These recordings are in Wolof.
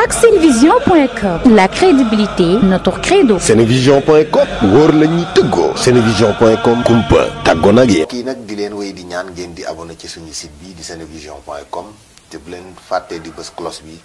ak senevision.com, la crédibilité notre credo. senevision.com wóor la ñuy tëggoo. senevision.com kumpa tàggoo nag yéen. kii nag di leen wéy di ñaan ngeen di abonné ci suñu site bi di senevision.com te bu leen fàttee di bës cloche bi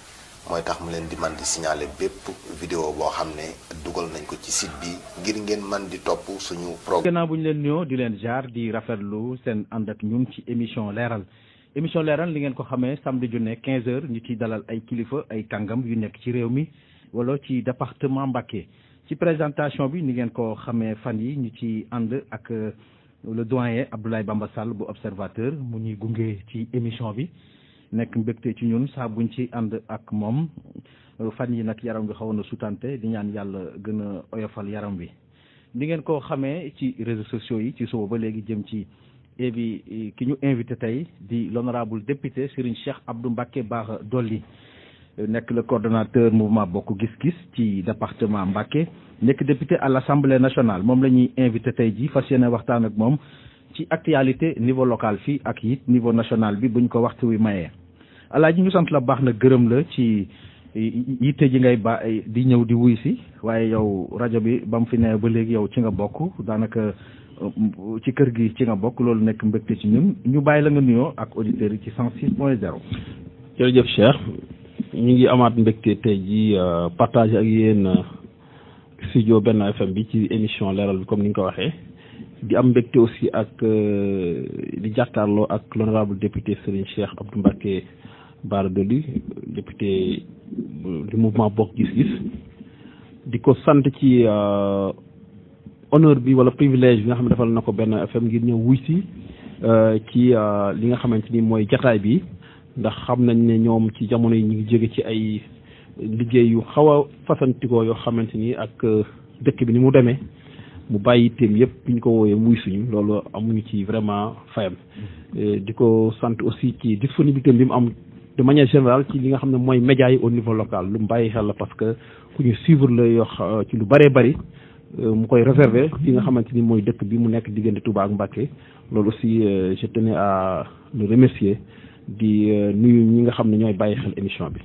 mooy tax mu leen di man di signaler bépp vidéo boo xam ne dugal nañ ko ci site bi ngir ngeen man di topp suñu programme. gannaaw bu ñu leen nuyoo di leen jaar di rafetlu seen ànd ak ñun ci émission leeral li ngeen ko xamee samedi ju ne 15h ñu ciy dalal ay kilifa ay kàngam yu nekk ci réew mi wala ci département Mbacké ci présentation bi ni ngeen ko xamee fan yi ñu ci ànd ak le doyen Abdoulaye Bamba Sall bu observateur mu ñuy gunge ci émission bi nekk mbégte ci ñun saa buñ ci ànd ak moom fan yi nag yaram bi xawoon na sutante di ñaan yàlla gën a oyofal yaram bi ni ngeen ko xamee ci réseaux sociaux yi ci suba ba léegi jëm ci bi ki ñu invité tey di l'honorable député Serigne Cheikh Abdou Mbacké Bara Dolly nekk le coordonnateur mouvement Bokk Gis Gis ci département Mbacké nekk député à l'Assemblée nationale moom la ñuy invité tey ji fas yéene waxtaan ak moom ci actualité niveau local fii ak it niveau national bi buñ ko waxtu wi mayee alaaji ñu sant la baax na gërëm la ci yitte ji ngay di ñëw di wuy si waaye yow rajo bi ba mu fi ne ba léegi yow ci nga bokk daanaka ci kër gi ci nga bokk loolu nekk mbégte ci ñun ñu bàyyi la nga nuyoo ak auditeurs yi ci 106.0. jërëjëf Cheikh ñu ngi amaat mbégte tey ji partage ak yéen studio Benno FM bi ci émission leeral bi comme ni nga ko waxee di am mbégte aussi ak di jàkkaarloo ak l'honorable député Serigne Cheikh Abdou Mbacké Bara Dolly député du mouvement Bokk Gis Gis di ko sant ci honneur bi wala privilège bi nga xam ne defal na ko Benno FM ngir ñëw wuy si ci li nga xamante ni mooy jataay bi ndax xam nañ ne ñoom ci jamono yi ñu ngi jóge ci ay liggéey yu xaw a fasantikoo yoo xamante ni ak dëkk bi ni mu demee mu bàyyi itam yëpp bi ñu ko wooyee wuy suñu loolu amuñu ci vraiment fayam di ko sant aussi ci disponibilité bi mu am de manière générale ci li nga xam ne mooy médias yi au niveau local lu mu bàyyi xel la parce que ku ñu suivre la yoo ci lu bëree bëri mu koy réserver fi nga xamante ni mooy dëkk bi mu nekk diggante Touba ak Mbacké loolu aussi je tenais à le remercier di nuyu ñi nga xam ne ñooy bàyyi xel émission bi.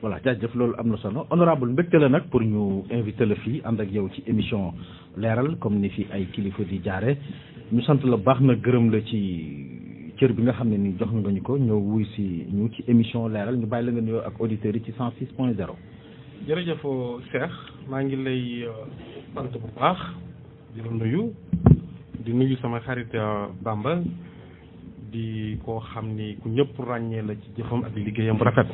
voilà jaajëf loolu am na solo honorable mbégte la nag pour ñu invité la fii ànd ak yow ci émission leeral comme ni fi ay kilifa di jaare ñu sant la baax na gërëm la ci cër bi nga xam ne ni jox nga ñu ko ñëw wuy si ñu ci émission leeral ñu bàyyi la nga nuyoo ak auditeurs yi ci 106.0. jërëjëf Cheikh maa ngi lay sant bu baax di la nuyu di nuyu sama xarit Bamba di koo xam ni ku ñëpp ràññee la ci jëfam ak liggéeyam bu rafet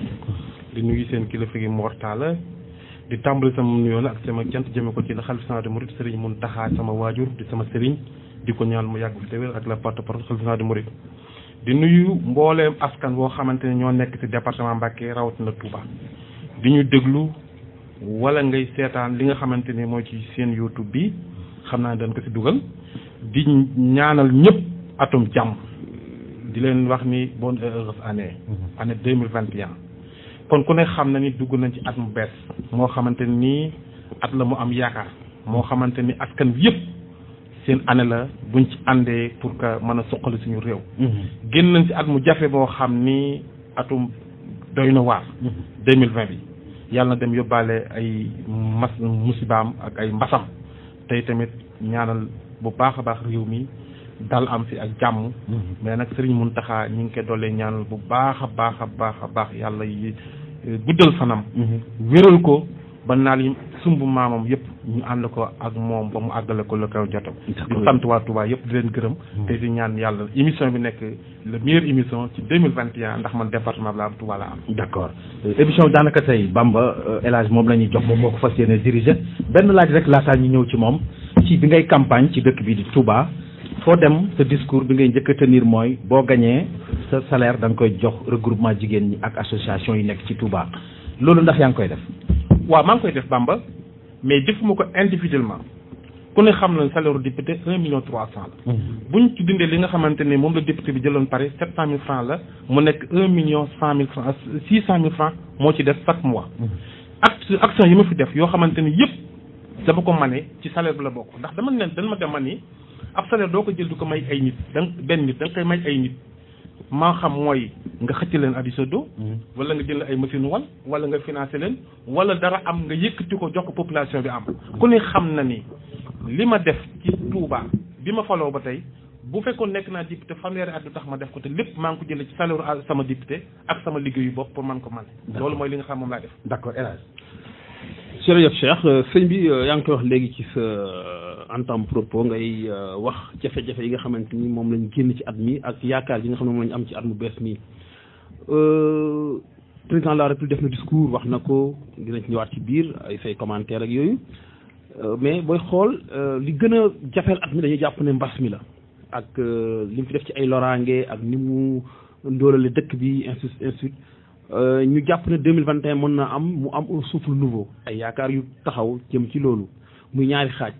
di nuyu seen kilifa gi Mortala di tàmbali sama nuyoo ak sama cant jëme ko ci la xalifa général des mourides Serigne Mountakha sama waajur di sama sëriñ di ko ñaan mu yàgg fi te wér ak la porte-parole xalifa général des mourides di nuyu mbooleem askan boo xamante ne ñoo nekk ci département Mbacké rawatina Touba di ñu déglu wala ngay seetaan li nga xamante ni mooy ci seen YouTube bi xam naa dañ ko ci dugal di ñaanal ñëpp atum jàmm di leen wax ni bonne et heureuse année 2021 kon ku ne xam na ni dugg nañ ci at mu bees moo xamante ni at la mu am yaakaar moo xamante ni askan bi yëpp seen année la buñ ci àndee pour que mën a suqali suñu réew génn nañ ci at mu jafe boo xam ni atum doy na waar 2020 bi yàlla na dem yóbbaale ay musibaam ak ay mbasam tey tamit ñaanal bu baax a baax réew mi dal am fi ak jàmm mais nag Serigne Mountakha ñi ngi koy doolee ñaanal bu baax a baax a baax a baax yàlla yi guddal fanam wéral ko ba naal yi sumb maamam yëpp ñu ànd ko ak moom ba mu àggale ko la kaw jotam di sant waa Touba yëpp di leen gërëm te di ñaan yàlla émission bi nekk la meilleure émission ci 2021 ndax man département bi la am Touba la am d'accord émission bi daanaka tey Bamba El Hadj moom la ñuy jox moom moo ko fas yéene diriger benn laaj rek laataa ñu ñëw ci moom ci bi ngay campagne ci dëkk bi di Touba foo dem sa discours bi ngay njëkk a tenir mooy boo gañee sa salaire da nga koy jox regroupement jigéen ñi ak association yi nekk ci Touba loolu ndax yaa ngi koy def. waaw maa ngi koy def Bamba mais defuma ko individuellement ku ne xam na salaire député 1,3 million la. buñ ci dindee li nga xamante ne moom la député bi jëloon pare 700 000 francs la mu nekk 1,1 million francs 600 000 francs moo ci def chaque mois. action yi ma fi def yoo xamante ni yëpp dama ko mane ci salaire bi la bokk ndax dama ma dem ni ab salaire doo ko jël du ko may ay nit benn nit da nga koy may ay nit maa xam mooy nga xëcc leen Adisodo wala nga jël ay machine wal wala nga financé leen wala dara am nga yëkkati ko jox ko population bi am ku ne xam na ni li ma def ci Touba bi ma faloo ba tey bu fekkoon nekk naa député fanweeri at du tax ma def ko te lépp maa ngi ko jëlee ci salaire sama député ak sama liggéeyu bopp pour man ko man loolu mooy li nga xam moom laa def. d'accord El Hadj. jërëjëf Cheikh sëñ bi yaa ngi koy wax léegi ci sa entame propos ngay wax jafe-jafe yi nga xamante ni moom lañ génn ci at mi ak yaakaar yi nga xam ne moom lañ am ci at mu bees mi président de la République def na discours wax na ko dinañ ci ñëwaat ci biir ay say commentaire ak yooyu mais booy xool li gën a jafeel at mi dañuy jàpp ne mbas mi la ak li mu fi def ci ay loraange ak ni mu ndóolale dëkk bi ainsi ñu jàpp ne 2021 mën na am mu am un souffle nouveau ay yaakaar yu taxaw jëm ci loolu muy ñaari xaaj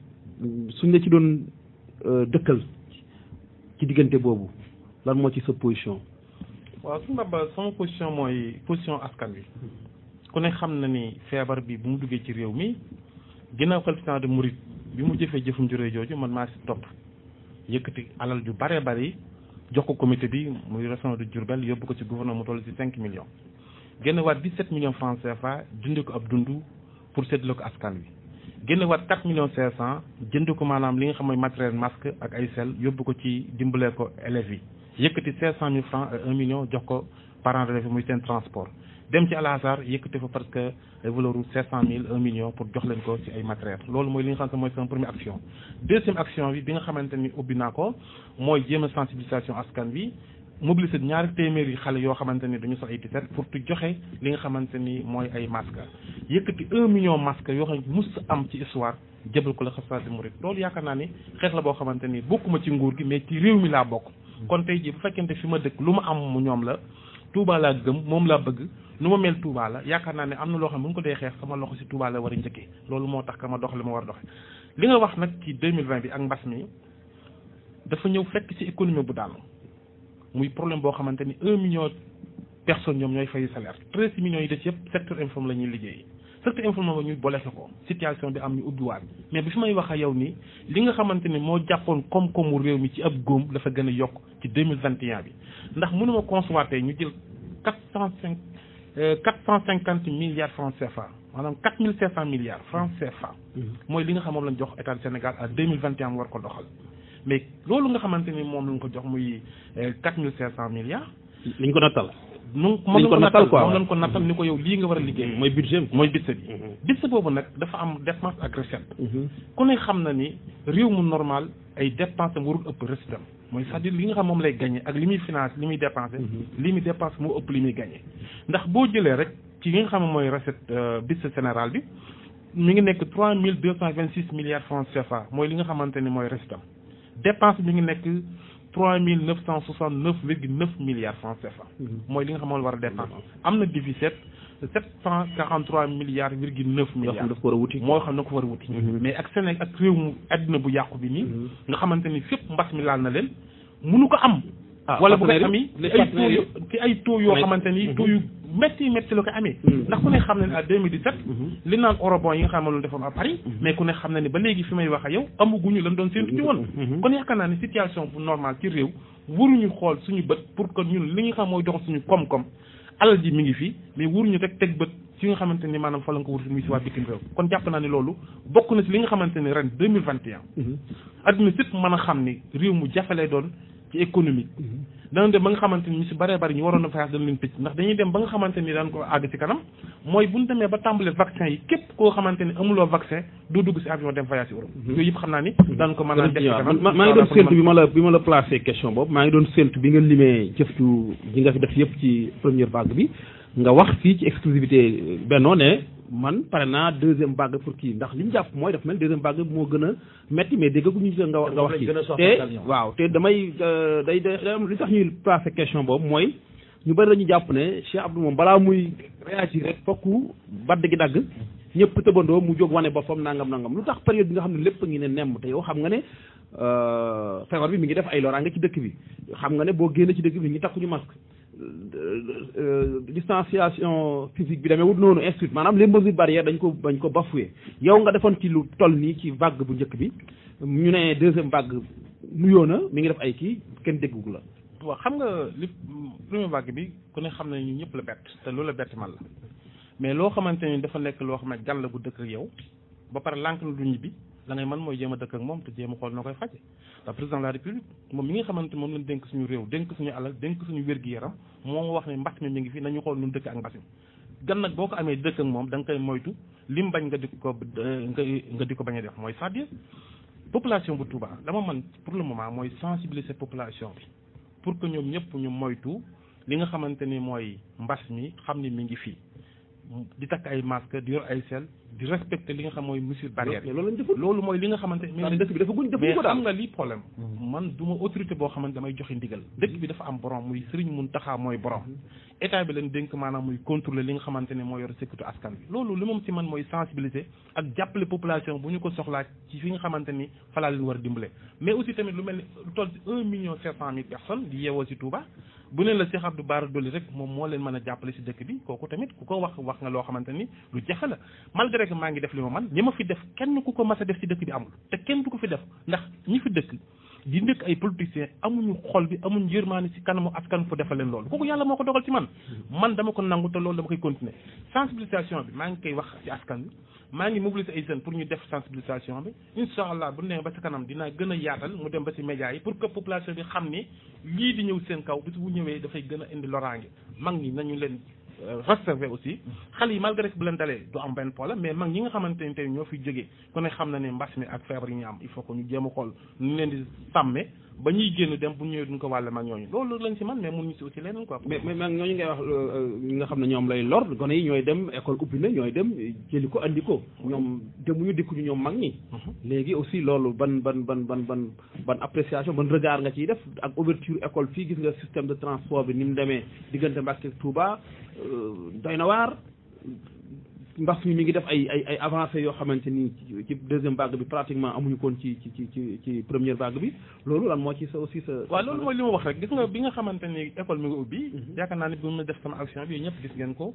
suñ la ci doon dëkkal ci diggante boobu lan moo ci sa position. waaw suñu Baba sama position mooy position askan wi ku ne xam na ni feebar bi bu mu duggee ci réew mi ginnaaw xalifa de Mouride bi mu jëfee jëfum juree jooju man maa si topp yëkkati alal ju bare bari jox ko comité bi muy région de Diourbel yóbbu ko ci gouvernement mu toll ci 5 millions génn waat 17 millions francs CFA jënd ko ab dund pour séddale ko askan wi génn waat 4 millions 500 jënd ko maanaam li nga xam mooy matériel masque ak ay sel yóbbu ko ci dimbalee ko élèves yi yëkkati 500 000 francs et 1 million jox ko parents d'élèves muy seen transport dem ci Al-Azhar yëkkati fa parce que ay valeur u 500 000 1 million pour jox leen ko ci ay matériel loolu mooy li nga xam ne mooy sama première action deuxième action bi nga xamante ni ubbi naa ko mooy jéem a sensibilisation askan bi mobiliser ñaari téeméeri xale yoo xamante ni dañu sol ay tiset pour tu joxe li nga xamante ni mooy ay masque yëkkati 1 million masque yoo xam ne mus am ci histoire jëbal ko la xasaat di murid loolu yaakaar naa ni xeex la boo xamante ni bokkuma ci nguur gi mais ci réew mi laa bokk kon tey jii bu fekkente fi ma dëkk lu ma am mu ñoom la Touba laa gëm moom laa bëgg nu ma mel Touba la yaakaar naa ne am na loo xam ne bu ñu ko dee xeex sama loxo si Touba la war a njëkkee loolu moo tax ka ma dox li ma war a doxe li nga wax nag ci 2020 bi ak mbas mi dafa ñëw fekk ci économie bu daanu muy problème boo xamante ni 1 million personnes ñoom ñooy fay salaire 13 millions yi des yëpp secteur informel la ñuy liggéey secteur informel ba ñuy boole ko situation bi am ñu ubbiwaat mais bi fi may wax ak yow nii li nga xamante ni moo jàppoon koom-koomu réew mi ci ab góom dafa gën a yokk ci 2021 bi ndax mënuma concevoir tey ñu jël 450 milliards francs CFA maanaam 4500 milliards francs CFA mooy li nga xam moom lañ jox état du Sénégal à 2021 war ko doxal mais loolu nga xamante ni moom lañ ko jox muy 4500 milliards liñ ko nattal moom lañ ko nattal ni ko yow lii nga war a liggéey mooy budget bi budget boobu nag dafa am dépense ak recette ku ne xam na ni réew mu normal ay dépense am warul ëpp recette am mooy c'est-à-dire li nga xam moom lay gagné ak li muy finance li muy dépensé li muy dépense moo ëpp li muy gagné ndax boo jëlee rek ci li nga xam ne mooy recette budget général bi mi ngi nekk 3226 milliards francs CFA mooy li nga xamante ni mooy recette am dépense bi ngi nekk 3969,9 milliards francs CFA mooy li nga xam moom la war a dépense am na déficit 743 milliards virgule 9 milliards daf ko war a wuti moo xam ne ko war a wuti mais ak Sénégal ak réew mu àddina bu yàqu bi nii nga xamante ni fépp mbas mi laal na leen mënu ko am wala bu koy ami ci ay taux yoo xamante ni taux yu métti la ko amee ndax ku ne xam na ne à 2017 li naan eurobond yi nga xam ne loolu defoon à Paris mais ku ne xam na ne ba léegi fi may wax ak yow amaguñu lan doon séntu ci woon kon yaakaar naa ne situation bu normal ci réew waruñu xool suñu bët pour que ñun li nga xam mooy dox suñu koom-koom alal ji mi ngi fi mais waruñu rek teg bët ci nga xamante ni maanaam fa la nga ko wut muy si waa bitim réew kon jàpp naa ne loolu bokk na si li nga xamante ni ren 2021 adduna sépp mën a xam ni réew mu jafe lay doon ci économique dana dem ba nga xamante ni ñu si bëree bëri ñu waroon a voyage dañ leen tëj ndax dañuy dem ba nga xamante ni daan ko àgg ci kanam mooy bu ñu demee ba tàmbalee vaccin yi képp koo xamante ni amuloo vaccin doo dugg si avion dem voyage Europe yooyu yëpp xam naa ni daan ko mën a def ci kanam maa ngi doon séntu bi ma la placé question boobu maa ngi doon séntu bi nga limee jëftu ji nga fi def yëpp ci première vague bi nga wax fii ci exclusivité Benno ne man pare naa deuxième vague pour kii ndax li ñu jàpp mooy daf mel deuxième vague moo gën a metti mais dégg guñu nga wax ci te waaw te damay day li tax ñuy placé question boobu mooy ñu bëri dañu jàpp ne Cheikh Abdou moom balaa muy réagir rek fokk badd gi dagg ñëpp tëbandoo mu jóg wane boppam nangam lu tax période bi nga xam ne lépp ngi ne nemm te yow xam nga ne feebar bi mi ngi def ay loraange ci dëkk bi xam nga ne boo génne ci dëkk bi ñu takkuñu masque distanciation physique bi demee wut noonu institut maanaam les mesures barrières dañ ko bafoué yow nga defoon ci lu toll nii ci vague bu njëkk bi ñu ne deuxième vague nuyoo na mi ngi def ay kii kenn déggu la waaw xam nga li première vague bi ku ne xam ne ñu ñëpp la bett te loolu la bett man la mais loo xamante ni dafa nekk loo xam ne gan la gu dëkk ak yow ba pare lànk na du ñibbi la ngay man mooy jéem a dëkk ak moom te jéem a xool noo koy faje ndax président de la république moom mi nga xamante moom lañ dénk suñu réew dénk suñu alal dénk suñu wér-gi-yaram moom wax ne mbas mi ngi fi nañu xool nun dëkk ak mbas mi gan nag boo ko amee dëkk ak moom da nga koy moytu lim bañ nga di ko bañ a def mooy c'est-à-dire population bu Touba dama man pour le moment mooy sensibiliser population bi pour que ñoom ñëpp ñu moytu li nga xamante ni mooy mbas mi xam ni mi ngi fii di takk ay masque di yor ay sel di respecter li nga xam mooy mesure barrière loolu mooy li nga xamante mais dëkk bi dafa guñ defuñ ko daal xam nga lii problème man du ma autorité boo xamante damay joxe ndigal dëkk bi dafa am borom muy Serigne Mountakha mooy borom état bi leen dénk maanaam muy contrôler li nga xamante ne mooy yor sécurité askan bi loolu li moom si man mooy sensibiliser ak jàppale population bu ñu ko soxlaa ci fi nga xamante ni falaa leen war a dimbale mais aussi tamit lu mel ni lu toll si 1,7 million personnes di yeewoo si Touba bu ne la Cheikh Abdou Bara Dolly rek moom moo leen mën a jàppale si dëkk bi kooku tamit ku ko wax nga loo xamante ni lu jafe la malgré que maa ngi def li ma man ñi ma fi def kenn ku ko mas a def si dëkk bi amul te kenn du ko fi def ndax ñi fi dëkk di ndëkk ay politiciens amuñu xol bi amuñu yërmaane si kanamu askan fu defal leen loolu kooku yàlla moo ko dogal ci man dama ko nangu te loolu dama koy continuer sensibilisation bi maa ngi koy wax ci askan bi maa ngi mobiliser ay jeunes pour ñu def sensibilisation bi incha allah bu nee ba sa kanam dinaa gën a yaatal mu dem ba si médias yi pour que population bi xam ni lii di ñëw seen kaw bis bu ñëwee dafay gën a indi loraange mag ñi nañu leen réservé aussi xale yi malgré que bu leen dalee du am benn problème mais mag ñi nga xamante ni tey ñoo fi jógee ku ne xam na ne mbas mi ak feebar yi ñu am il faut que ñu jéem a xool ñu leen di sàmme ba ñuy génn dem bu ñëwee duñ ko wàlle mag ñooñu loolu lañ si man mais mun ñu si aussi leneen quoi mais mag ñooñu ngay wax ñi nga xam ne ñoom lay lor gone yi ñooy dem école ubbi na ñooy dem jëli ko andi ko ñoom demuñu dikkuñu ñoom mag ñi léegi aussi loolu ban appréciation ban regard nga ciy def ak ouverture école fii gis nga système de transport bi ni mu demee diggante Mbacké Touba doy na waar mbas mi ngi def ay avancées yoo xamante ni ci deuxième vague bi pratiquement amuñu koon ci première vague bi loolu lan moo ci sa aussi sa waaw loolu mooy li ma wax rek gis nga bi nga xamante ni école mi ngi ubbi yaakaar naa ne bi mu def sama action bi ñëpp gis ngeen ko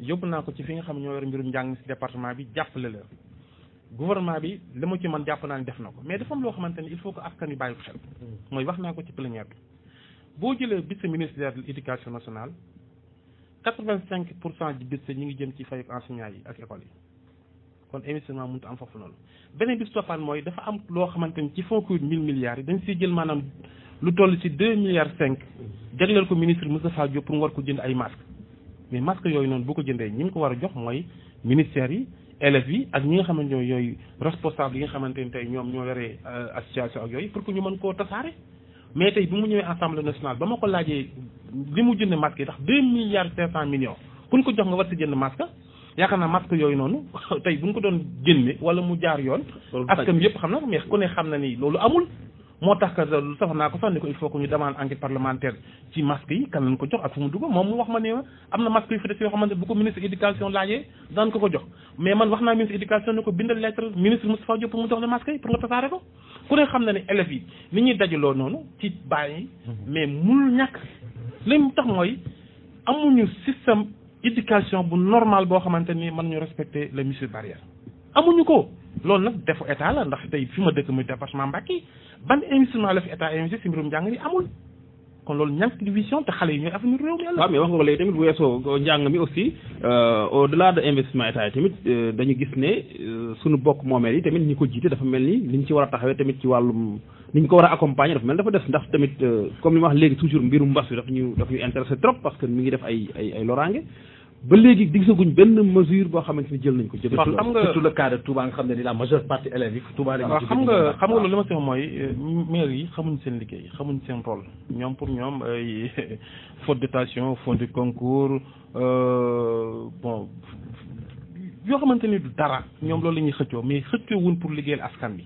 yóbbu naa ko ci fi nga xam ne ñoo yor mbirum njàng mi si département bi jàppale la gouvernement bi li ma ci man jàpp naa ne def na ko mais dafa am loo xamante ni il faut que askan wi bàyyi ko xel mooy wax naa ko ci plénière bi boo jëlee vice-ministère de l'éducation nationale 85% di budget ñi ngi jëm ci fay enseignants yi ak école yi kon investissement mënut am foofu noonu beneen bi toppaan mooy dafa am loo xamante ni ci fonds Covid 1000 milliards yi dañ siy jël maanaam lu toll ci 2,5 milliards jagleel ko ministre Moustapha Diop pour mu war ko jënd ay masques mais masques yooyu noonu bu ko jëndee ñi mu ko war a jox mooy ministères yi élèves yi ak ñi nga xamante ne yooyu responsable yi nga xamante ni tey ñoom ñoo yoree association ak yooyu pour que ñu mën koo tasaare mais tey bi mu ñëwee assemblée nationale ba ma ko laajee li mu jënd masque yi tax 2,5 milliards kun ko jox nga war si jënd masque yaakaar naa masque yooyu noonu tey bu ñu ko doon génne wala mu jaar yoon askan yëpp xam na mais ku ne xam na ni loolu amul moo tax que lu sax naa ko sax ni ko il faut que ñu demande enquête parlementaire ci masque yi kan lañ ko jox ak fu mu dugg moom mu wax ma ne am na masque yu fi des yoo xamante bu ko ministre éducation laajee daan ko jox mais man wax naa ministre éducation ne ko bindal lettre ministre Moustapha Diop pour mu jox le masque yi pour nga tasaare ko ku ne xam na ne élèves yi ni ñuy dajaloo noonu ci bàyyi mais mënul ñàkk li mu tax mooy amuñu système éducation bu normal boo xamante ni mën ñu respecter les mesures barrières amuñu ko loolu nag defu état la ndax tey fi ma dëkk muy département Mbacké ban investissement la fi état investi si mbirum njàng mi amul kon loolu ñàkk di vision te xale yi ñooy avenir réew mi yàlla. waaw mais wax nga ko léegi tamit bu weesoo njàng mi aussi au delà de investissement état yi tamit dañu gis ne suñu bokk moomeel yi tamit ñi ko jiite dafa mel ni liñ ci war a taxawee tamit ci wàllum ni ñu ko war a accompagner dafa mel dafa des ndax tamit comme li ma wax léegi toujours mbirum mbas bi daf ñu intéressé trop parce que mi ngi def ay loraange ba léegi gisaguñ benn mesure boo xamante ni jël nañ ko. xam nga surtout le cas de Touba nga xam ne ni la majeure partie élèves yi Touba dañuy. waaw xam nga loolu li ma si wax mooy maire yi xamuñ seen liggéey xamuñ seen rôle ñoom pour ñoom ay faute de dotation faute de concours bon yoo xamante ni du dara ñoom loolu la ñuy xëccoo mais xëccoo wuñ pour liggéeyal askan bi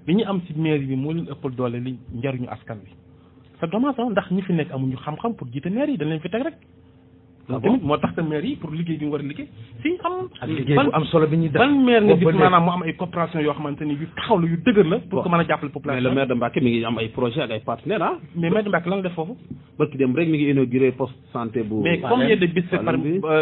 li ñu am si maire bi moo leen ëppal doole li njariñu askan bi c'est dommage ndax ñi fi nekk amuñu xam-xam pour jiite maire yi dañ leen fi teg rek. tamit moo tax que maire yi pour liggéey bi mu war a liggéey si am liggéey bu am solo bi ñuy def ban maire nga gis maanaam mu am ay coopération yoo xamante ni yu taxaw la yu dëgër la pour que mën a jàppale population. mais le maire de Mbacké mi ngi am ay projet ak ay partenaires ah. mais maire de Mbacké lan la def foofu. barki dem rek mi ngi inauguré poste santé bu. mais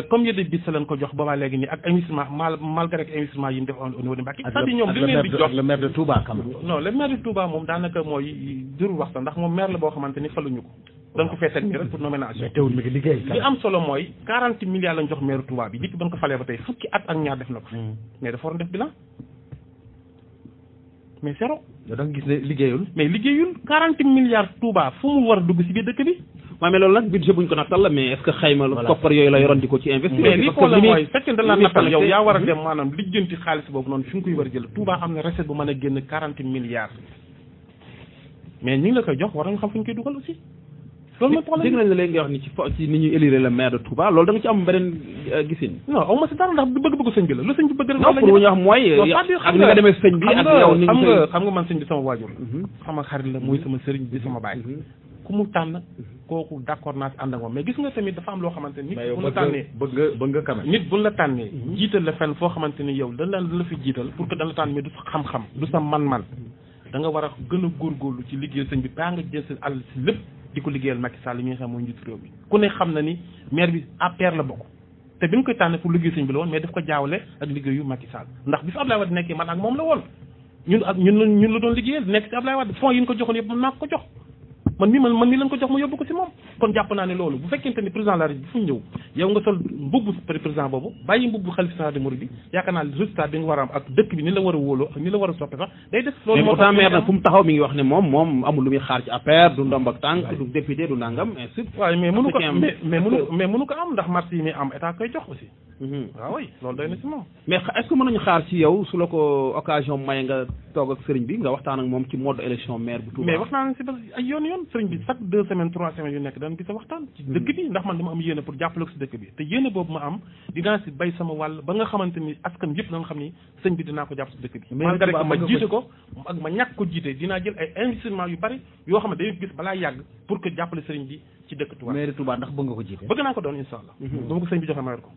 combien de bis lañ ko jox boobaa léegi nii ak investissement malgré que investissement yi mu def au niveau de Mbacké. c'est-à-dire ñoom li leen di jox le maire de Touba quand même. non le maire de Touba moom daanaka mooy jërul wax sax ndax moom maire la boo xamante ni faluñu ko dañ ko feetal nii rek pour nomination. mais teewul mi ngi liggéey. li am solo mooy 40 milliards lañ jox maire Touba bi depuis ba nga ko falee ba tey fukki at ak ñaar def na ko. mais dafa waroon def bilan mais zéro. da nga gis ne liggéeyul. mais liggéeyul 40 milliards Touba fu mu war a dugg si biir dëkk bi. waaw mais loolu nag budget buñ ko nattal la mais est-ce que xayma la koppar yooyu la yoroon di ko ci investir. mais li ko la mooy fekkee da la nattal yow yaa war a dem maanaam lijjanti xaalis boobu noonu fi nga koy war a jël Touba am na recette bu mën a génn 40 milliards mais ñi ngi la koy jox war nañu xam fu ñu koy dugal aussi. loolu mooy problème dégg nañ la léegi nga wax ni ci ni ñuy élire le maire de Touba loolu da nga ci am beneen gisin. non aw ma si dara ndax du bëgg-bëgg sëñ bi la lu sëñ bi bëgg rek. non pour ñu wax mooy ak ni nga demee sëñ bi ak yow ni xam nga man sëñ bi sama waajur sama xarit la muy sama sëriñ bi sama baay ku mu tànn kooku d'accord naa si ànd ak moom mais gis nga tamit dafa am loo xamante ni nit bu la tànnee bëgg nga quand même nit bu la tànnee jiital la fenn foo xamante ni yow dañ la fi jiital pour que dañ la tànn mais du sa xam-xam du sa man-man da nga war a gën a góorgóorlu ci liggéeyal sëñ bi baa nga jël sa àll si lépp di ko liggéeyal Macky Sall mi nga xam mooy njiitu réew mi ku ne xam na ni maire bi APR la bokk te bi ñu koy tànnee pour liggéey sëñ bi la woon mais daf ko jaawale ak liggéeyu Macky Sall ndax bi fi Abdoulaye Wade nekkee man ak moom la woon ñun la doon liggéeyal nekk ci Abdoulaye Wade fonds yi ñu ko joxoon yëpp mën naa ko jox man mi lañ ko jox ma yóbbu ko si moom kon jàpp naa ne loolu bu fekkente ni président de la République fu ñëw yow nga sol mbubbu président boobu bàyyi mbubbu xalifa général des mourides bi yaakaar naa résultat bi nga war a am ak dëkk bi ni la war a wóoloo ak ni la war a soppe sax day def loolu moo tax maire nag fu mu taxaw mi ngi wax ne moom amul lu muy xaar ci APR du ndomb ak tànk du député du nangam ainsi waaw mais mënu ko mais mënu ko am ndax marché yi muy am état koy jox aussi waaw oui loolu doy na si moom mais est-ce que mën nañu xaar ci yow su la ko occasion may nga toog ak sëriñ bi nga waxtaan ak moom ci mode élection maire bu Touba mais wax naa ne si ba ay yoon sëriñ bi chaque 2 semaines 3 semaines yu nekk dañ gis a waxtaan ci dëkk bi ndax man dama am yéene pour jàppale ko si dëkk bi te yéene boobu ma am dinaa si bay sama wàll ba nga xamante ni askan yëpp na nga xam ni sëñ bi dinaa ko jàpp si dëkk bi malgré que ma jiite ko ak ma ñàkk ko jiite dinaa jël ay investissement yu bari yoo xam ne dañuy gis balaa yàgg pour que jàppale sëriñ bi ci dëkk Touba maire Touba ndax bëgg nga ko jiite bëgg naa ko doon insha Allah ba ma ko sëñ bi joxe ma yor ko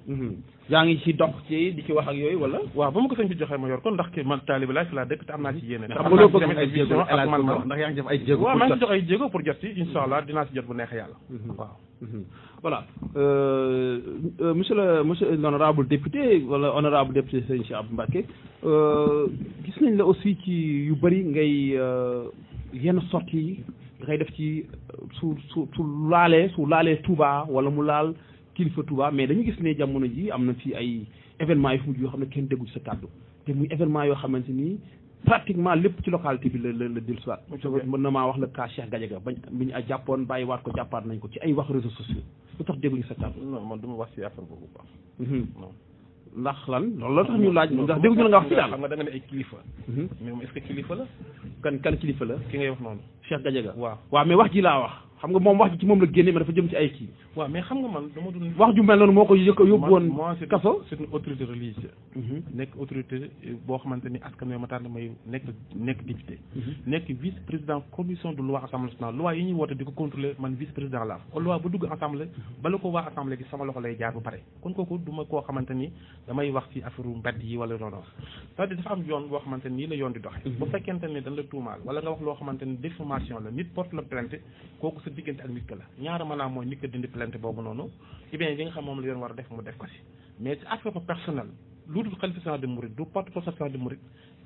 yaa ngi ci dox ci di ci wax ak yooyu wala waaw ba ma ko sëñ bi joxe ma yor ko ndax ki man taalibe laa fi laa dëkk te am naa ci yéene ndax yaa ngi def ay jéego waaw maa ngi jox ay jéego pour jot ci insha Allah dinaa si jot bu neexee yàlla waaw voilà monsieur l'honorable député wala honorable député Serigne Cheikh Abdou Mbacké gis nañ la aussi ci yu bëri ngay yenn sorties yi ngay def ci su laalee Touba wala mu laal kilifa Touba mais dañu gis ne jamono ji am na fi ay événements yu fu mujj yoo xam ne kenn déggu ci sa kàddu te muy événement yoo xamante ni pratiquement lépp ci localité bi la dellusiwaat mën na maa wax le cas Cheikh Gadiaga bi ñu jàppoon bàyyi waat ko jàppaat nañ ko ci ay wax réseaux sociaux lu tax dégguñu sa kàddu non man du ma wax ci affaire boobu baax ndax lan loolu la tax ñu laaj ndax dégguñu la nga wax ci daal xam nga da nga ne ay kilifa mais moom est-ce que kilifa la kan kilifa la ki ngay wax noonu Cheikh Gadiaga waaw mais wax ji laa wax xam nga moom wax ji ci moom la génne mais dafa jëm ci ay kii waaw mais xam nga man dama doon wax ju mel noonu moo ko yóbbu woon kaso c'est une autorité religieuse nekk autorité boo xamante ni askan wi ma tànn may nekk député nekk vice président commission de loi assemblée nationale loi yi ñuy woote di ko contrôler man vice président la kon loi ba dugg assemblée bala ko waa assemblée gi sama loxo lay jaar bu pare kon kooku du ma koo xamante ni damay wax ci affaire mbedd yi wala non c'est-à-dire dafa am yoon boo xamante ni la yoon di doxe bu fekkente ni dañ la tuumaal wala nga wax loo xamante ni diffamation la nit porte la plainte kooku sa diggante ak nit ka la ñaara maanaam mooy nit ka dindi plainte boobu noonu ci bien yi nga xam moom la yoon war a def mu def ko si mais ci affaire personnel lu dul xalifa général des mourides du porte-parole général des mourides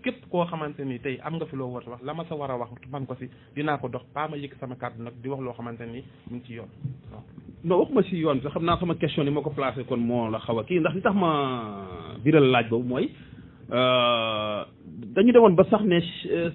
képp koo xamante ni tey am nga fi loo war a wax la ma sa war a wax man ko si dinaa ko dox pas ma yëkk sama kàddu nag di wax loo xamante ni mu ngi ci yoon waaw non waxuma si yoon sax xam naa sama question ni moo ko placé kon moo la xaw a kii ndax li tax ma biral laaj boobu mooy dañu demoon ba sax ne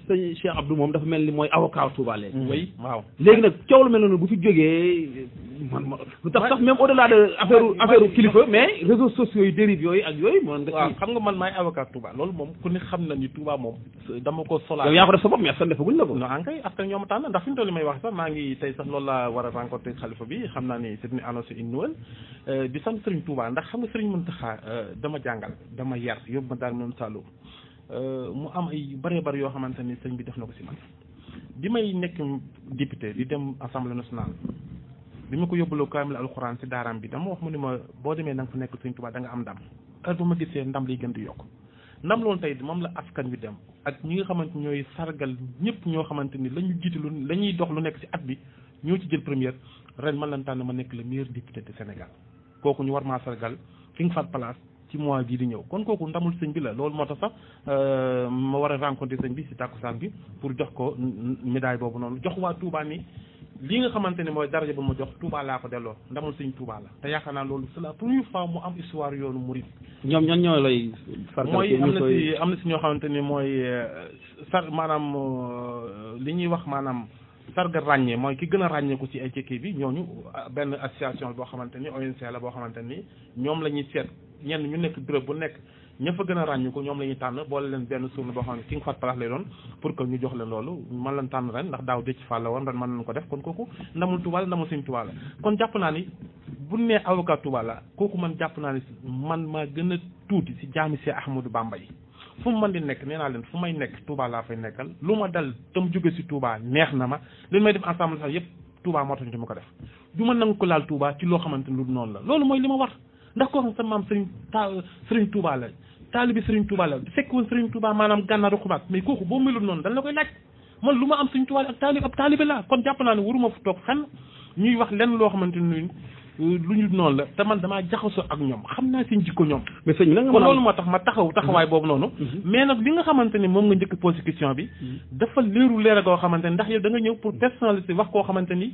sëñ Cheikh Abdou moom dafa mel ni mooy avocat Touba léegi. oui waaw léegi nag coow lu mel noonu bu fi jógee man lu tax sax même au delà de affaire kilifa mais réseaux sociaux yi dérive yooyu ak yooyu. mën nga waaw xam nga man maay avocat Touba loolu moom ku ne xam na ni Touba moom dama ko solaa. yow yaa ko def sa bopp mais askan defaguñ la ko. non en kay askan ñoo ma tànn ndax fi mu toll may wax sax maa ngi tey sax loolu laa war a rencontrer xalifa bi xam naa ni c'est une annoncé une nouvelle di sant Serigne Touba ndax xam nga Serigne Mountakha dama jàngal dama yar yóbbu ma daal moom Saloum mu am ay bëree bëri yoo xamante ni sëñ bi def na ko si man bi may nekk député di dem assemblée nationale bi ma ko yóbbuloo kaamil alxuraan si daaraam bi dama wax mu ni ma boo demee da nga fa nekk sëñ Tuubaa da nga am ndam heure bu ma gisee ndam liy gën di yokk ndam loolu tey moom la askan wi dem ak ñi nga xamante ñooy sargal ñëpp ñoo xamante ni la ñu jiite lu la ñuy dox lu nekk si at bi ñoo ci jël première ren man lañ tànn ma nekk le meilleur député de Sénégal kooku ñu war maa sargal fi nga faat place ci mois bii di ñëw kon kooku ndamul sëñ bi la loolu moo tax sax ma war a rencontrer sëñ bi si tàkkusaan bi pour jox ko médaille boobu noonu jox waa Touba ni lii nga xamante ni mooy daraja ba ma jox Touba laa ko delloo ndamul Sëñ Touba la te yaakaar naa loolu c'est la première fois mu am histoire yoonu murid. ñoom ñan ñoo lay. sargal mooy am na si ñoo xamante ni mooy maanaam li ñuy wax maanaam sargal ràññee mooy ki gën a ràññeeku ci ay kii bi ñooñu benn association boo xamante ni ONC la boo xamante ni ñoom la ñuy seet ñenn ñu nekk bureau bu nekk. ña fa gën a ràññu ko ñoom la ñuy tànn boole leen benn journée boo xam ne King Fahd Palace lay doon pour que ñu jox leen loolu man leen tànn ren ndax daaw Déthié Fall la woon ren mën nañu ko def kon kooku ndamul Touba la ndamul Sëñ Touba la kon jàpp naa ni bu nee avocat Touba la kooku man jàpp naa ni man maa gën a tuuti si jaami Cheikh Ahmadou Bamba yi fu mu mën di nekk nee naa leen fu may nekk Touba laa fay nekkal lu ma dal tam jóge si Touba neex na ma li may def ensemble sax yëpp Touba moo tax ñu ma ko def du ma nangu ko laal Touba ci loo xamante ni lu noonu la loolu mooy li ma war ndax koo xam sa maam Serigne Touba la taalibi Serigne Touba la fekk woon Serigne Touba maanaam gànnaaru xubaat mais kooku boo melul noonu dañ la koy laaj man lu ma am Serigne Touba ab taalibi la kon jàpp naa ne waruma fu toog fenn ñuy wax lenn loo xamante ni lu ñu noonu la te man damaa jaxasoo ak ñoom xam naa seen jikko ñoom. mais sëñ bi kon loolu moo tax ma taxawaay boobu noonu. mais nag li nga xamante ni moom nga njëkk posé question bi. dafa leer goo xamante ni ndax yow da nga ñëw pour personnalité wax koo xamante ni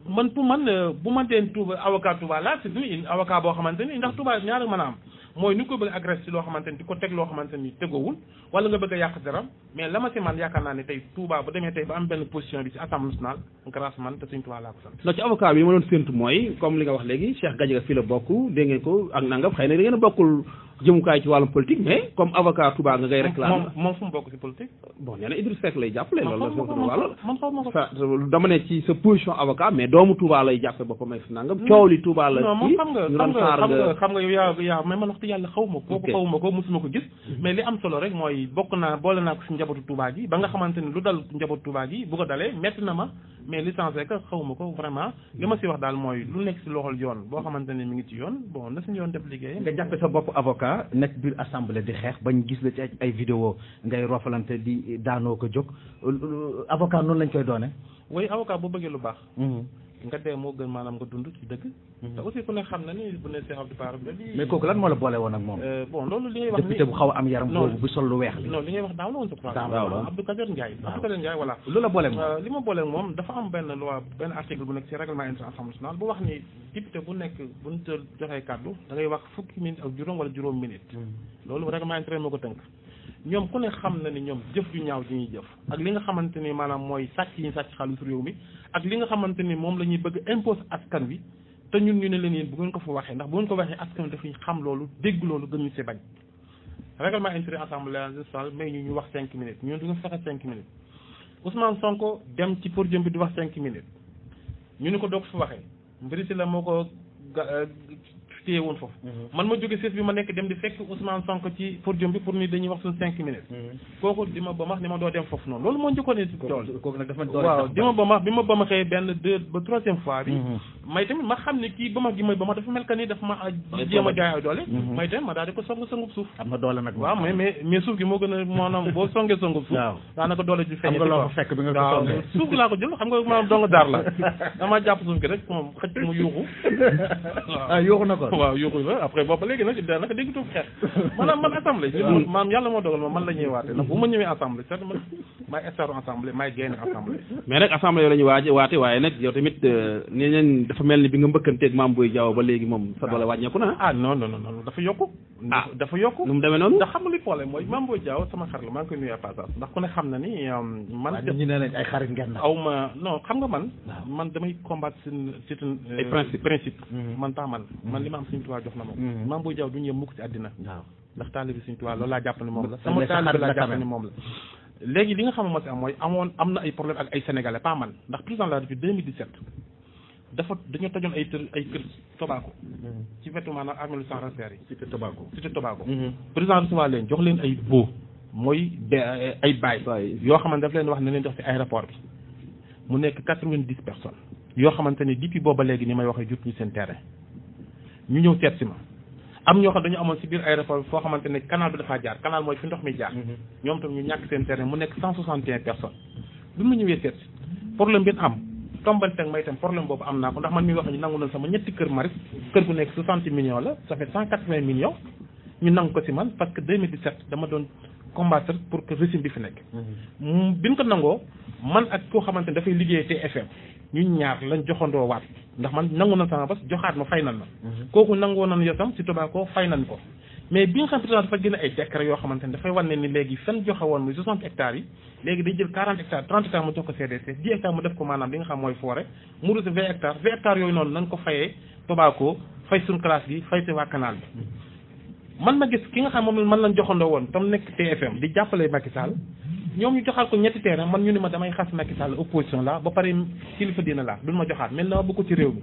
man pour man bu ma deen Touba avocat Touba la c'est une avocat boo xamante ni ndax Touba ñaar mën a am mooy ni ko bëgg agressé ci loo xamante ni di ko teg loo xamante ni tegoowul wala nga bëgg a yàq deram mais la ma si man yaakaar naa ne tey Touba bu demee tey ba am benn position bi ci Assemblée nationale grâce man te Sëñ Touba laa ko sant. non ci avocat bi ma doon séntu mooy comme li nga wax léegi Cheikh Gadiaga fii la bokk dégg ngeen ko ak nangam xëy na da ngeen a bokkul jëmukaay ci wàllum politique mais comme avocat Touba nga ngay réclamer. moom fu mu bokk ci politique. bon nee na Idriss Seck lay jàppale. loolu man xaw ma ko dama ne ci sa position avocat mais doomu Touba lay jàppe boppam ak nangam coow li Touba la. non moom xam nga yow mais man wax dëgg yàlla xaw ma ko. xaw ma ko mosuma ko gis. mais li am solo rek mooy boole naa ko si njabootu Touba gi ba nga xamante ni lu dal njabootu Touba gi bu ko dalee metti na ma mais licencié que xaw ma ko vraiment li ma si wax daal mooy lu nekk si loxol yoon boo xamante ni mi ngi ci yoon bon na suñu yoon def liggéey. nga jàppe sa bopp avocat nekk biir assemblée di xeex bañ gis la ci ay vidéo ngay rofalante di daanoo ko jóg avocat noonu lañ koy doone. oui avocat boo bëggee lu baax. nga dee moo gën maanaam nga dund ci dëgg. te aussi ku ne xam na ni bu ne Cheikh Abdou Bara Dolly. mais kooku lan moo la boole woon ak moom. bon loolu li ngay wax ni député bu xaw a am yaram boobu bu sol lu weex li. non li ngay wax daaw la woon sa programme. daaw la Abdou Kader Ndiaye. Abdou Kader Ndiaye voilà. lu la boole moom li ma boole moom dafa am benn loi benn article bu nekk ci règlement intérieur Assemblée nationale bu wax ni député bu nekk bu ñu joxee kàddu da ngay wax fukki minute ak juróom wala juróom minute. loolu règlement intérieur moo ko tënk. ñoom ku ne xam na ni ñoom jëf ju ñaaw ji ñuy jëf ak li nga xamante ni maanaam mooy sàcc yi ñu sàcc xaalis réew mi ak li nga xamante ni moom la ñuy bëgg impose askan wi te ñun ñu ne leen yéen bu ngeen ko fa waxee ndax bu ngeen ko waxee askan wi dafay xam loolu dégg loolu gën ñu si bañ règlement intérieur Assemblée nationale may ñu wax 5 minutes ñun du nga fexe 5 minutes Ousmane Sonko dem ci podium bi di wax 5 minutes ñu ni ko doog fi waxee mbiri si la moo ko téye woon foofu man ma jóge siis bi ma nekk dem di fekk Ousmane Sonko ci podium bi pour ni dañuy wax suñu 5 minutes kooku di ma ba max ni ma doo dem foofu noonu loolu moo njëkkoon ne si tool waaw di ma ba max bi ma ba ma xëyee benn 2 ba 3e fois bi may tamit ma xam ne kii ba max gi may ba ma dafa mel ka ni daf ma jéem a jaay ay doole may tamit ma daal di ko song songub suuf am na doole nag waaw mais suuf gi moo gën a maanaam boo songee songub suuf daanaka doole ji feeñ fekk bi nga ko songee suuf laa ko jël xam nga maanaam donga daar la dama jàpp suuf gi rek moom xëcc mu yuuxu waaw yuuxu na ko waaw yuuxu la après boobu ba léegi nag daanaka dégg tuuf xeex maanaam man assemblée maanaam yàlla moo dogal ma man la ñuy waate ndax bu ma ñëwee assemblée certes man maay estaru assemblée maay génn assemblée mais nag assemblée yow la ñuy waate waaye nag yow tamit nee neen dafa mel ni bi nga mbëkkanteeg Mame Boye Diao ba léegi moom sa doole wàññeeku na non dafa yokku dafa yokku nu mu demee noonu ndax xam nga li problème mooy Mame Boye Diao sama xarit la maa ngi koy nuyu à passage ndax ku ne xam na ni man ñu ne leen ay xarit ngeen na aw ma non xam nga man damay combattre c'est un principe man tax man li ma am Sëñ Tuubaa jox na ma Mame Boye Diao du ñu yem mukk ci àddina ndax taalibi Sëñ Tuubaa loolu laa jàpp ne moom la sama taalibi laa jàpp ne moom la léegi li nga xam ne moo si am mooy am na ay problème ak ay sénégalais pas man ndax président de la République 2017 dañoo tojoon ay kër Tobago ci wetu maanaam armée sans rancère yi cité Tobago président recevoir leen jox leen ay boo mooy ay baay yoo xamante daf leen wax ne leen jox ci aéroport bi mu nekk 90 personnes yoo xamante ne depuis booba léegi ni may waxee jot ñu seen terrain ñu ñëw seet si ma am ñoo xam dañu amoon si biir aéroport bi foo xamante ne canal bi dafaa jaar canal mooy fi ndox mi jaar ñoom tam ñu ñàkk seen terrain mu nekk 161 personnes bi mu ñëwee seet si problème bi am tombanteeg may itam problème boobu am naa ko ndax man mi wax ñu nangu na sama ñetti kër maris kër gu nekk 60 millions la ça fait 180 millions ñu nangu ko si man parce que 2017 dama doon combattre pour que régime bi fi nekk bi ñu ko nangoo man ak koo xamante ne dafay liggéey TFM ñun ñaar lañ joxandoo waat ndax man nangu na sama bas joxaat ma fay nan ma kooku nangoo nan yosam si Tobacco fay nan ko mais bi nga xam président dafa génne ay décret yoo xamante ne dafay wan ne ni léegi fen joxe woon muy 60 hectares yi léegi day jël 40 hectares 30 hectares mu jox ko CDC 10 hectares mu def ko maanaam li nga xam mooy forêt mu rese 20 hectares yooyu noonu nañ ko fayee Tobacco fay suñu classe bi fay si waa canal bi man ma gis ki nga xam moom man lañ joxandoo woon tam nekk TFM di jàppale Macky Sall ñoom ñu joxaat ko ñetti terrain man ñu ne ma damay xas Macky Sall opposition la ba pare kilifa dina la duñ ma joxaat mel na bëgg ko ci réew mi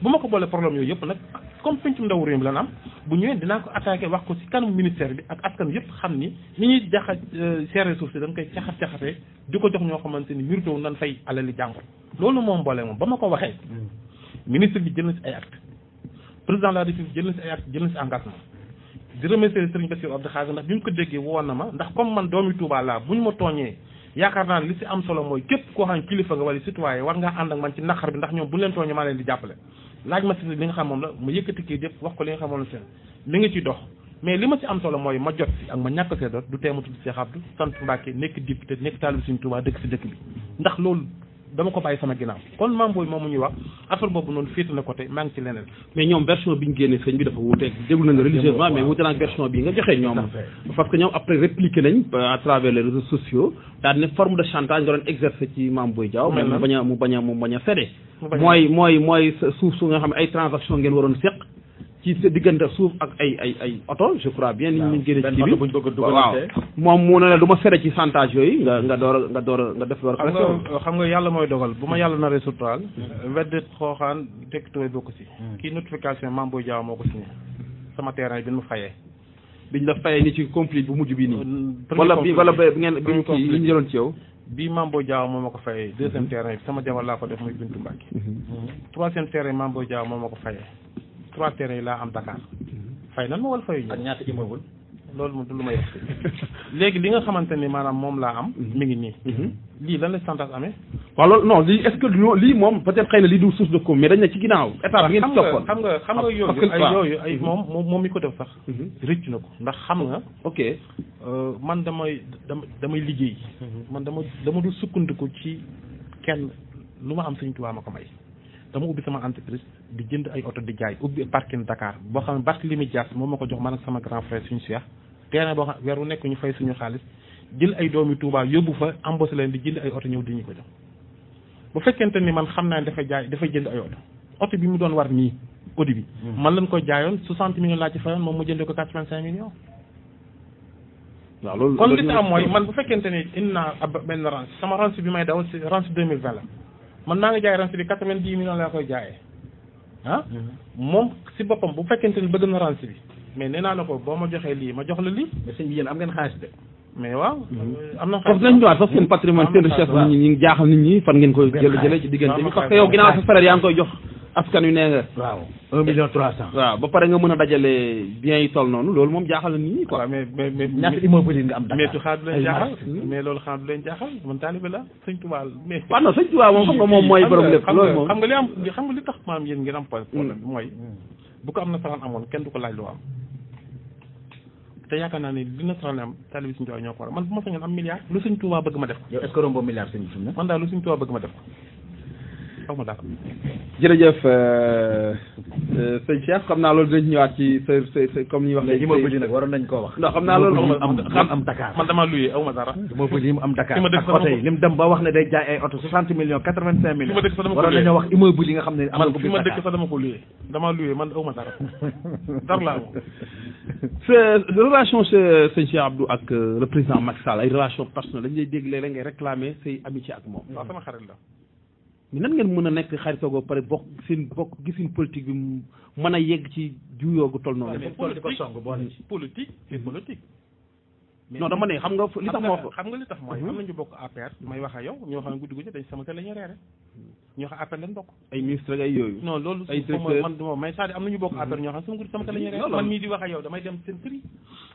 bu ma ko boole problème yooyu yëpp nag comme pencum ndaw réew mi lan am bu ñëwee dinaa ko attaqué wax ko ci kanam ministère bi ak askan yëpp xam ni ñuy jaxa seere suuf si dañ koy caxat-caxatee di ko jox ñoo xamante ni mérité wu nan fay alali jàmbur loolu moom boole moom ba ma ko waxee ministre bi jël na si ay acte président de la République jël na si ay acte jël na si engagement di remercier Serigne Bassirou Abdou Khadre ndax bi mu ko déggee woon na ma ndax comme man doomi Touba laa bu ñu ma tooñee yaakaar naa ne li si am solo mooy képp koo xam ne kilifa nga wala citoyen war ngaa ànd ak man ci naqar bi ndax ñoom bu leen tooñee maa leen di jàppale laaj ma si li nga xam moom la ma yëkkati kii yëpp wax ko li nga xam moom la seen li nga ci dox mais li ma si am solo mooy ma jot si ak ma ñàkk see dot du teema tudd Cheikh Abdou sant Mbacke nekk député nekk taalibe Serigne Touba dëkk si dëkk bi ndax loolu dama ko bàyyi sama ginnaaw kon Mame Boye moom mu ñuy wax affaire boobu noonu féete na côté maa ngi ci leneen mais ñoom version bi ñu génnee sëñ bi dafa wuuteeg déglu nañ religieusement mais wuute naag version bi nga joxee ñoom parce que ñoom après répliqué nañ à travers les réseaux sociaux daal ne forme de chantage nga doon exercer ci Mame Boye Diao mais mu bañ a cédé mooy suuf su nga xam ne ay transaction ngeen waroon seq ci diggante suuf ak ay oto je crois bien ni ñu génne ci bi waaw moom mu ne la du ma fere ci chantage yooyu nga def xam nga yàlla mooy dogal bu ma yàlla naree suturaal wedde xooxaan tekk tooy bokk si kii notification Mame Boye Diao moo ko signé sama terrain bi nu fayee biñ la fayee ni ci conflit bu mujj bi nii wala bi ngeen bi kii li ñu jëloon ci yow bii Mame Boye Diao moo ma ko fayee deuxième terrain bi sama jabar laa ko def muy Bintu Mbacke troisième terrain Mame Boye Diao moo ma ko fayee 3 terrains yi laa am Dakar fay nan ma wala fayu ñu ak ñaata immeuble loolu moom du lu may wax léegi li nga xamante ni maanaam moom laa am mi ngi nii lii lan la chantage amee waaw loolu non lii est-ce que lii moom peut-être xëy na lii du source de com mais dañ ne ci ginnaaw état bi ngeen toppoon xam nga yooyu ay moom mi ko def sax rëcc na ko ndax xam nga ok man damay liggéey man dama dul sukkandiku ci kenn lu ma am Sëñ Tuubaa ma ko may dama ubbi sama entreprise di jënd ay oto di jaay ubbi parking Dakar boo xam ne Barthélémy Dias moom ma ko jox man ak sama grand frère suñu Cheikh terrain boo xam weer wu nekk ñu fay suñu xaalis jël ay doomi Touba yóbbu fa embauché leen di jënd ay oto ñëw di ñu ko jox bu fekkente ni man xam naa ne dafay jënd ay oto bi mu doon war nii audi bi man lañ ko jaayoon 60 millions laa ci fayoon moom mu jëndee ko 85 millions waaw loolu kon li am mooy man bu fekkente ni indi naa ab benn ranch sama ranch bi may daw si ranch 2020 la man maa ngi jaay ranch bi 90 millions laa koy jaayee moom si boppam bu fekkente ni bëgg na ranch bi mais nee naa la ko boo ma joxee lii ma jox la lii. mais sëñ bi yéen am ngeen xaalis de. mais waaw. am na xaalis nañ ñëwaat sax seen patrimoine seen richesse nit ñi jaaxal nit ñi fan ngeen koy jëlee ci diggante bi parce que yow ginnaaw sa frère yaa ngi koy jox askan wi nee nga. waaw 1,3 million. waaw ba pare nga mën a dajale biens yi toll noonu loolu moom jaaxal na nit ñi quoi. waaw mais ñaata immeuble nga am Dakar mais xaar du leen jaaxal mais loolu xaar du leen jaaxal man taalibe la sëñ Tuubaa mais. waaw non sëñ Tuubaa moom xam nga moom mooy borom lépp loolu moom xam nga li tax maanaam yéen ngeen am problème mooy bu ko am na saraan amoon kenn du ko laaj lu am te yaakaar naa ne li nasaraan am taalibe Sëñ Tuubaa ñoo ko war man bu ma sañoon am milliard lu Sëñ Tuubaa bëgg ma def ko. yow est-ce que rombo milliard sëñ bi man daal lu Sëñ Tuubaa bëgg ma def ko xaw ma daal. jërëjëf sëñ Cheikh xam naa loolu dinañ ñëwaat ci sa comme ni ñuy wax. léegi immeuble yi nag waroon nañ koo wax. non xam naa loolu am Dakar. man damaa luyee aw ma dara. immeuble yi mu am Dakar ak oto yi li mu dem ba wax ne day jaay ay oto 60 millions 85 millions. waroon nañoo wax immeuble yi nga xam ne am na ko fi ma dëkk sax dama ko luyee damaa luyee man aw ma dara dara laa moom. sa relation sa sëñ Cheikh Abdou ak le président Macky Sall ay relation personnelle dañu lay dégg léeg-léeg ngay réclamer say amitié ak moom. waaw sama xarit la. mais nan ngeen mën a nekk xaritoo ba pare bokk gisin politique bi mën a yegg ci juyoo gu toll noonu. politique c'est politique. non dama ne xam nga li tax moo xam nga li tax mooy am nañu bokk APR may wax ak yow ñoo xam ne guddi guddi dañ sama kër la ñuy reere ñoo xam APR lañ bokk ay ministre ak ay yooyu non loolu ay man duma mais c'est-à-dire am nañu bokk APR ñoo xam ne sama guddi sama kër la ñuy reere man mii di wax ak yow damay dem seen kër yi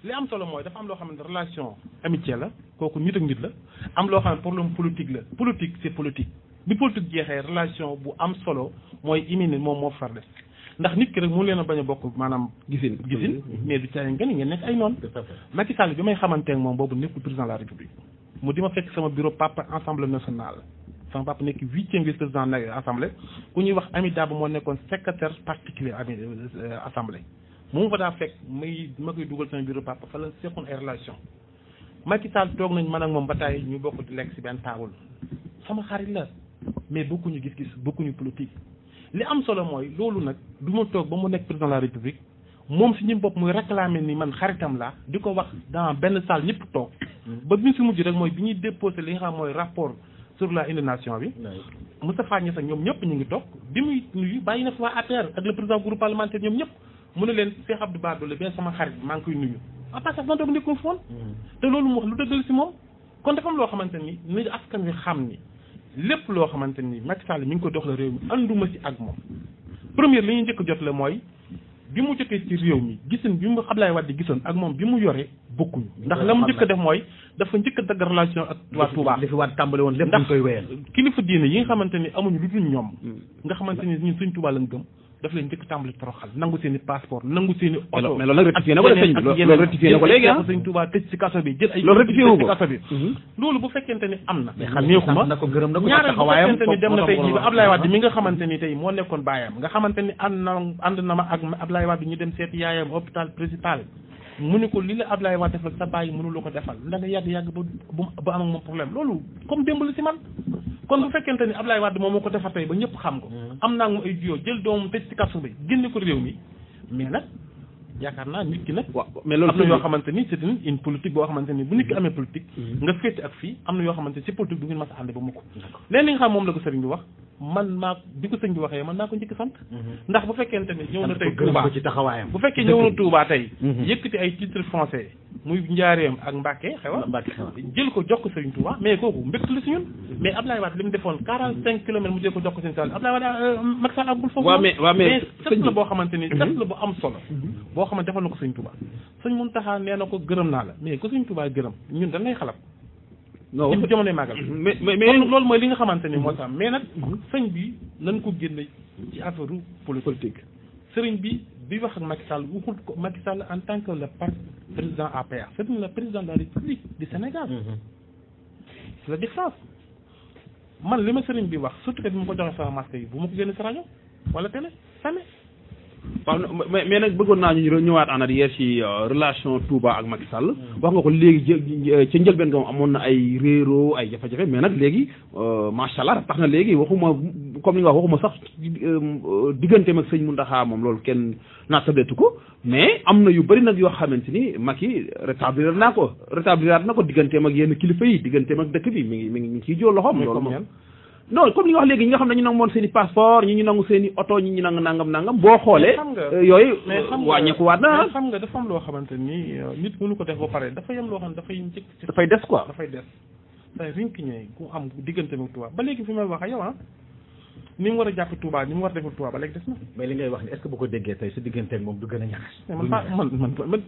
li am solo mooy dafa am loo xam ne relation amitié la kooku nit ak nit la am loo xam ne problème politique la politique c'est politique bi politique jeexee relation bu am solo mooy imine moom moo far des ndax nit ki rek mu leen a bañ a bokk maanaam gisin mais du caa ngeen nekk ay noonu Macky Sall bi may xamanteeg moom boobu nekkul président de la République mu di ma fekk sama bureau papa Assemblée nationale sama papa nekk 8e vice-président de l'Assemblée ku ñuy wax Ami Daba moo nekkoon secrétaire particulier assemblée moom fa daa fekk ma koy dugal sama bureau papa fa la seqoon ay relation Macky Sall toog nañ man ak moom ba tey ñu bokk di lekk si benn taabul sama xarit la mais bokkuñu gis-gis bokkuñu politique li am solo mooy loolu nag du ma toog ba mu nekk président de la république moom si ñi bopp muy réclamer ni man xaritam la di ko wax dans benn salle ñëpp toog ba bi si mujj rek mooy bi ñuy déposé li nga xam mooy rapport sur la inondation bi Moustapha Niasse ak ñoom ñëpp ñu ngi toog bi muy nuyu bàyyi na fi waa APR ak le président groupe parlementaire ñoom ñëpp mu ne leen Cheikh Abdou Bara Dolly bien sama xarit maa ngi koy nuyu en passant man toog nekkul foon te loolu mu wax lu dëggal si moom kon dafa am loo xamante ni nit askan wi xam ni lépp loo xamante ni Macky Sall mi ngi ko dox la réew mi anduma si ak moom première li ñu njëkk jot la mooy bi mu jotee ci réew mi gisin bi mu Abdoulaye Wade gisoon ak moom bi mu yore bokkuñu ndax la mu njëkk a def mooy dafa njëkk a dagg relation ak waa Touba li fi waat tàmbale woon lépp ñu koy wéyal kilifa diine yi nga xamante ni amuñu lu dul ñoom nga xamante ni ñun suñ Touba lañ gëm daf leen njëkk tàmbali toroxal nangu seen i passeport nangu seen i oto mais loolu nag rectifié na ko de sëñ loolu rectifié na ko léegi ah sëñ Touba tëj ci kaso bi jël ay loolu rectifié wu ko ci kaso bi loolu bu fekkente ni am na neexuma na ko gërëm na ko ñaareel bu taxawaayam fekkente ni dem na tey jii ba Abdoulaye Wade mi nga xamante ni tey moo nekkoon baayam nga xamante ni ànd na ma ak Abdoulaye Wade ñu dem seeti yaayam hôpital principal mu ne ko li la Abdoulaye Wade defal sa bàyyi mënu la ko defal da nga yàgg ba am ak moom problème loolu comme démb la si man kon bu fekkente ni Abdoulaye Wade moom moo ko defar tey ba ñëpp xam ko am naa mu ay duo jël doomam tëj ci kaso bi génne ko réew mi mais nag yaakaar naa nit ki nag mais loolu am na yoo xamante ni c'est une politique boo xamante ni bu nit ki amee politique nga féete ak fii am na yoo xamante ni si politique du ngeen mas a ànd ba mukk leen li nga xam moom la ko sëriñ bi wax man maa bi ko sëriñ bi waxee man naa ko njëkk sant ndax bu fekkente ni ñëw na tey Touba ci taxawaayam bu fekkee ñëw na Touba tey yëkkati ay titre français muy Njaareem ak Mbacke xewa jël ko jox ko sëriñ Touba mais kooku mbégte la si ñun mais Abdoulaye Wade li mu defoon 45 kilomètres mu jël ko jox ko sëriñ Sall Abdoulaye Wade Macky Sall àggul foofu mais sëriñ la boo xamante ni sëriñ la bu am solo boo xamante defal na ko sëriñ Touba sëñ Mountakha nee na ko gërëm naa la mais ko sëriñ Touba gërëm ñun dañ lay xalab non ci jamonoy màggal mais loolu mooy li nga xamante ni moo tax mais nag sëñ bi nañ ko génne ci affaire politique sëriñ bi wax ak Macky Sall waxul ko Macky Sall en tant que le président APR c'est le président de la République du Sénégal c'est la différence man li ma sëriñ bi wax surtout que bi ma ko joxee sama masque yi bu ma ko génne si rajo wala télé jamais waaw mais nag bëggoon naa ñu ñëwaat en arrière ci relation Touba ak Macky Sall wax nga ko léegi ca njëlbeen nga amoon na ay réeroo ay jafe-jafe mais nag léegi macha allah tax na léegi waxuma comme li nga wax waxuma sax digganteem ak sëñ Mountakha moom loolu kenn naattableetu ko mais am na yu bëri nag yoo xamante ni Macky rétablir na ko digganteem ak yenn kilifa yi digganteem ak dëkk bi mi ngi ciy jóor loxoom loolu moom non comme li nga wax léegi ñi nga xam ne ñu nangu moon seen i passeport ñi ñu nangu seen i oto ñi ñu nangu nangam boo xoolee yooyu wàññeeku waat na xam nga dafa am loo xamante ni nit mënu ko def ba pare dafa yem loo xam ne dafay des quoi dafay des say rinki ñëwee ku am diggante ak Touba ba léegi fi may wax ak yow ni mu war a jàpp Touba ni mu war a defal Touba ba léegi des na mais li ngay wax ni est-ce que bu ko déggee tey sa diggante ak moom du gën a ñaxas man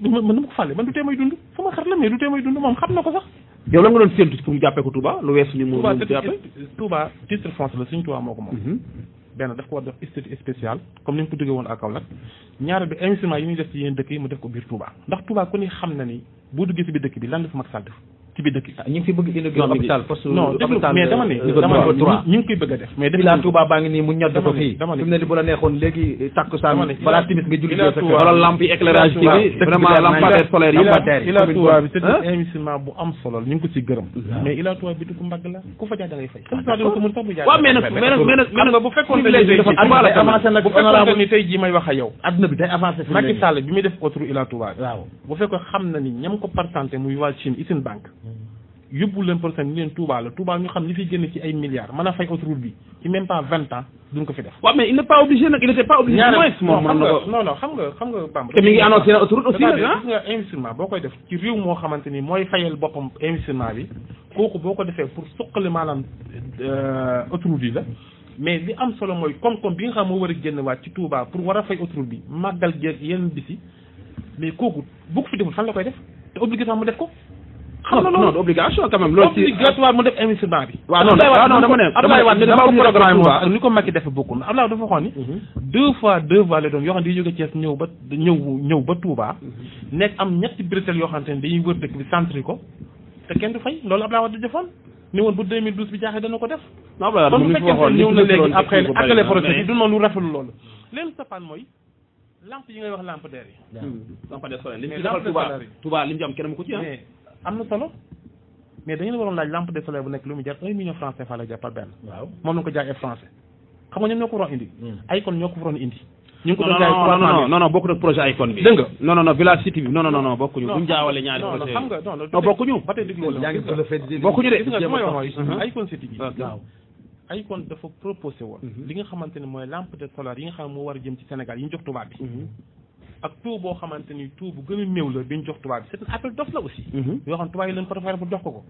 dama ko fàlle man du tee may dund sama xar la mais du tee may dund moom xam na ko sax yow la nga doon séntu pour mu jàppee ko Touba lu weesu ni mu jàppee Touba titre foncier la suñu Touba moo ko moom benn daf ko war def statut spécial comme ni mu ko duggee woon ak Kaolack ñaareel bi investissement yi ñuy def ci yeneen dëkk yi mu def ko biir Touba ndax Touba ku ni xam na ni boo duggee ci biir dëkk bi lan la fi Macky Sall def ci biir dëkk bi ñu ngi fi bëgg inaugurer hôpital poste non déglu mais dama ne ñu ngi koy bëgg a def mais Ila Touba baa ngi nii mu ñodd ko fii fi mu ne ni bu la neexoon léegi takkusaan balaa timis nga julli wala lampe yi éclairage ci vraiment lampadaire solaire yi Ila Touba bi c'est un investissement bu am solo ñu ngi ko ci gërëm mais Ila Touba bi du ko mbagg la ku fa jaar da ngay fay waaw mais nag bu fekkoon ni tey jii may wax ak yow adduna bi day avancé Macky Sall bi muy def autoroute Ila Touba waaw bu fekkoon xam na ni ñam ko partenté muy waa Chine Isine Banque yóbbu leen pour leen Touba la Touba ñu xam li fiy génn ci ay milliards mën a fay autoroute bi ci même pas 20 ans duñ ko fi def. waaw mais il n'est pas obligé nag il n'était pas obligé. non xam nga Bamba. te mi ngi annoncé na autoroute aussi nag gis nga investissement boo koy def ci réew moo xamante ni mooy fayal boppam investissement bi kooku boo ko defee pour suqali maanaam autoroute yi la mais li am solo mooy koom-koom bi nga xam moo war a génn waat ci Touba pour war a fay autoroute bi màggal géej yenn bisi mais kooku bu ko fi deful fan la koy def te obligatoire mu def ko. xam nga loolu obligation quand même loolu ci obligatoire mu def investissement bi. waaw non dama ne Abdoulaye Wade dafa ko programme ak ni ko Macky defe bokkul Abdoulaye dafa waxoon ni deux fois la doon yoo xam ne di jóge Thiès ñëw ba Touba nekk am ñetti bretelles yoo xamante ne dañuy wër dëkk bi centre ko te kenn du fay loolu Abdoulaye Wade defoon ni woon bu 2012 bi jaaxee dana ko def kon bu fekkee ñëw na léegi après accéléré procès bi du noonu lu rafetlu loolu leen sapaan mooy lampe yi ngay wax lampadaire yi lampadaire solaire li ñu defal Touba li ñu am kenn mu ko ci mais am na solo mais dañu la waroon laaj lampadaire solaire bu nekk lu mu jar 1 million francs CFA la jar par benn waaw moom lañ ko jaay français xam nga ñoom ñoo ko waroon indi ay kon ñoo ko waroon indi ñu ngi ko doon jaay non bokku ak projet Icon bi dégg nga non village city bi non bokkuñu buñ jaawale ñaari projet xam nga non bokkuñu ba tey déglu bokkuñu de gis nga mooy wax mooy Icon city bi waaw Icon dafa proposé woon li nga xamante ne mooy lampadaire solaire yi nga xam moo war a jëm ci Sénégal yi ñu jox tubaab bi ak taux boo xamante ni taux bu gën a néew la bi ñu jox tubaab bi c'est un appel d'offre la aussi yoo xam tubaab yi leen préféré pour jox ko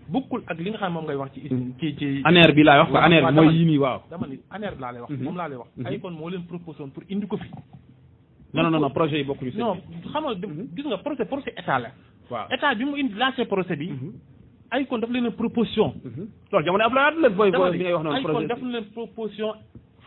bokkul ak li nga xam moom ngay wax ci ANER bi laay wax ko ANER bi mooy yii nii waaw dama ni ANER bi laa lay wax moom laa lay wax Icon moo leen proposé woon pour indi ko fi non projet yi bokkuñu non xam nga gis nga projet état la waaw état bi mu indi lancé projet bi Icon daf leen proposition loolu jamono Abdoulaye Wade la booy bi ngay wax noonu projet Icon daf leen proposition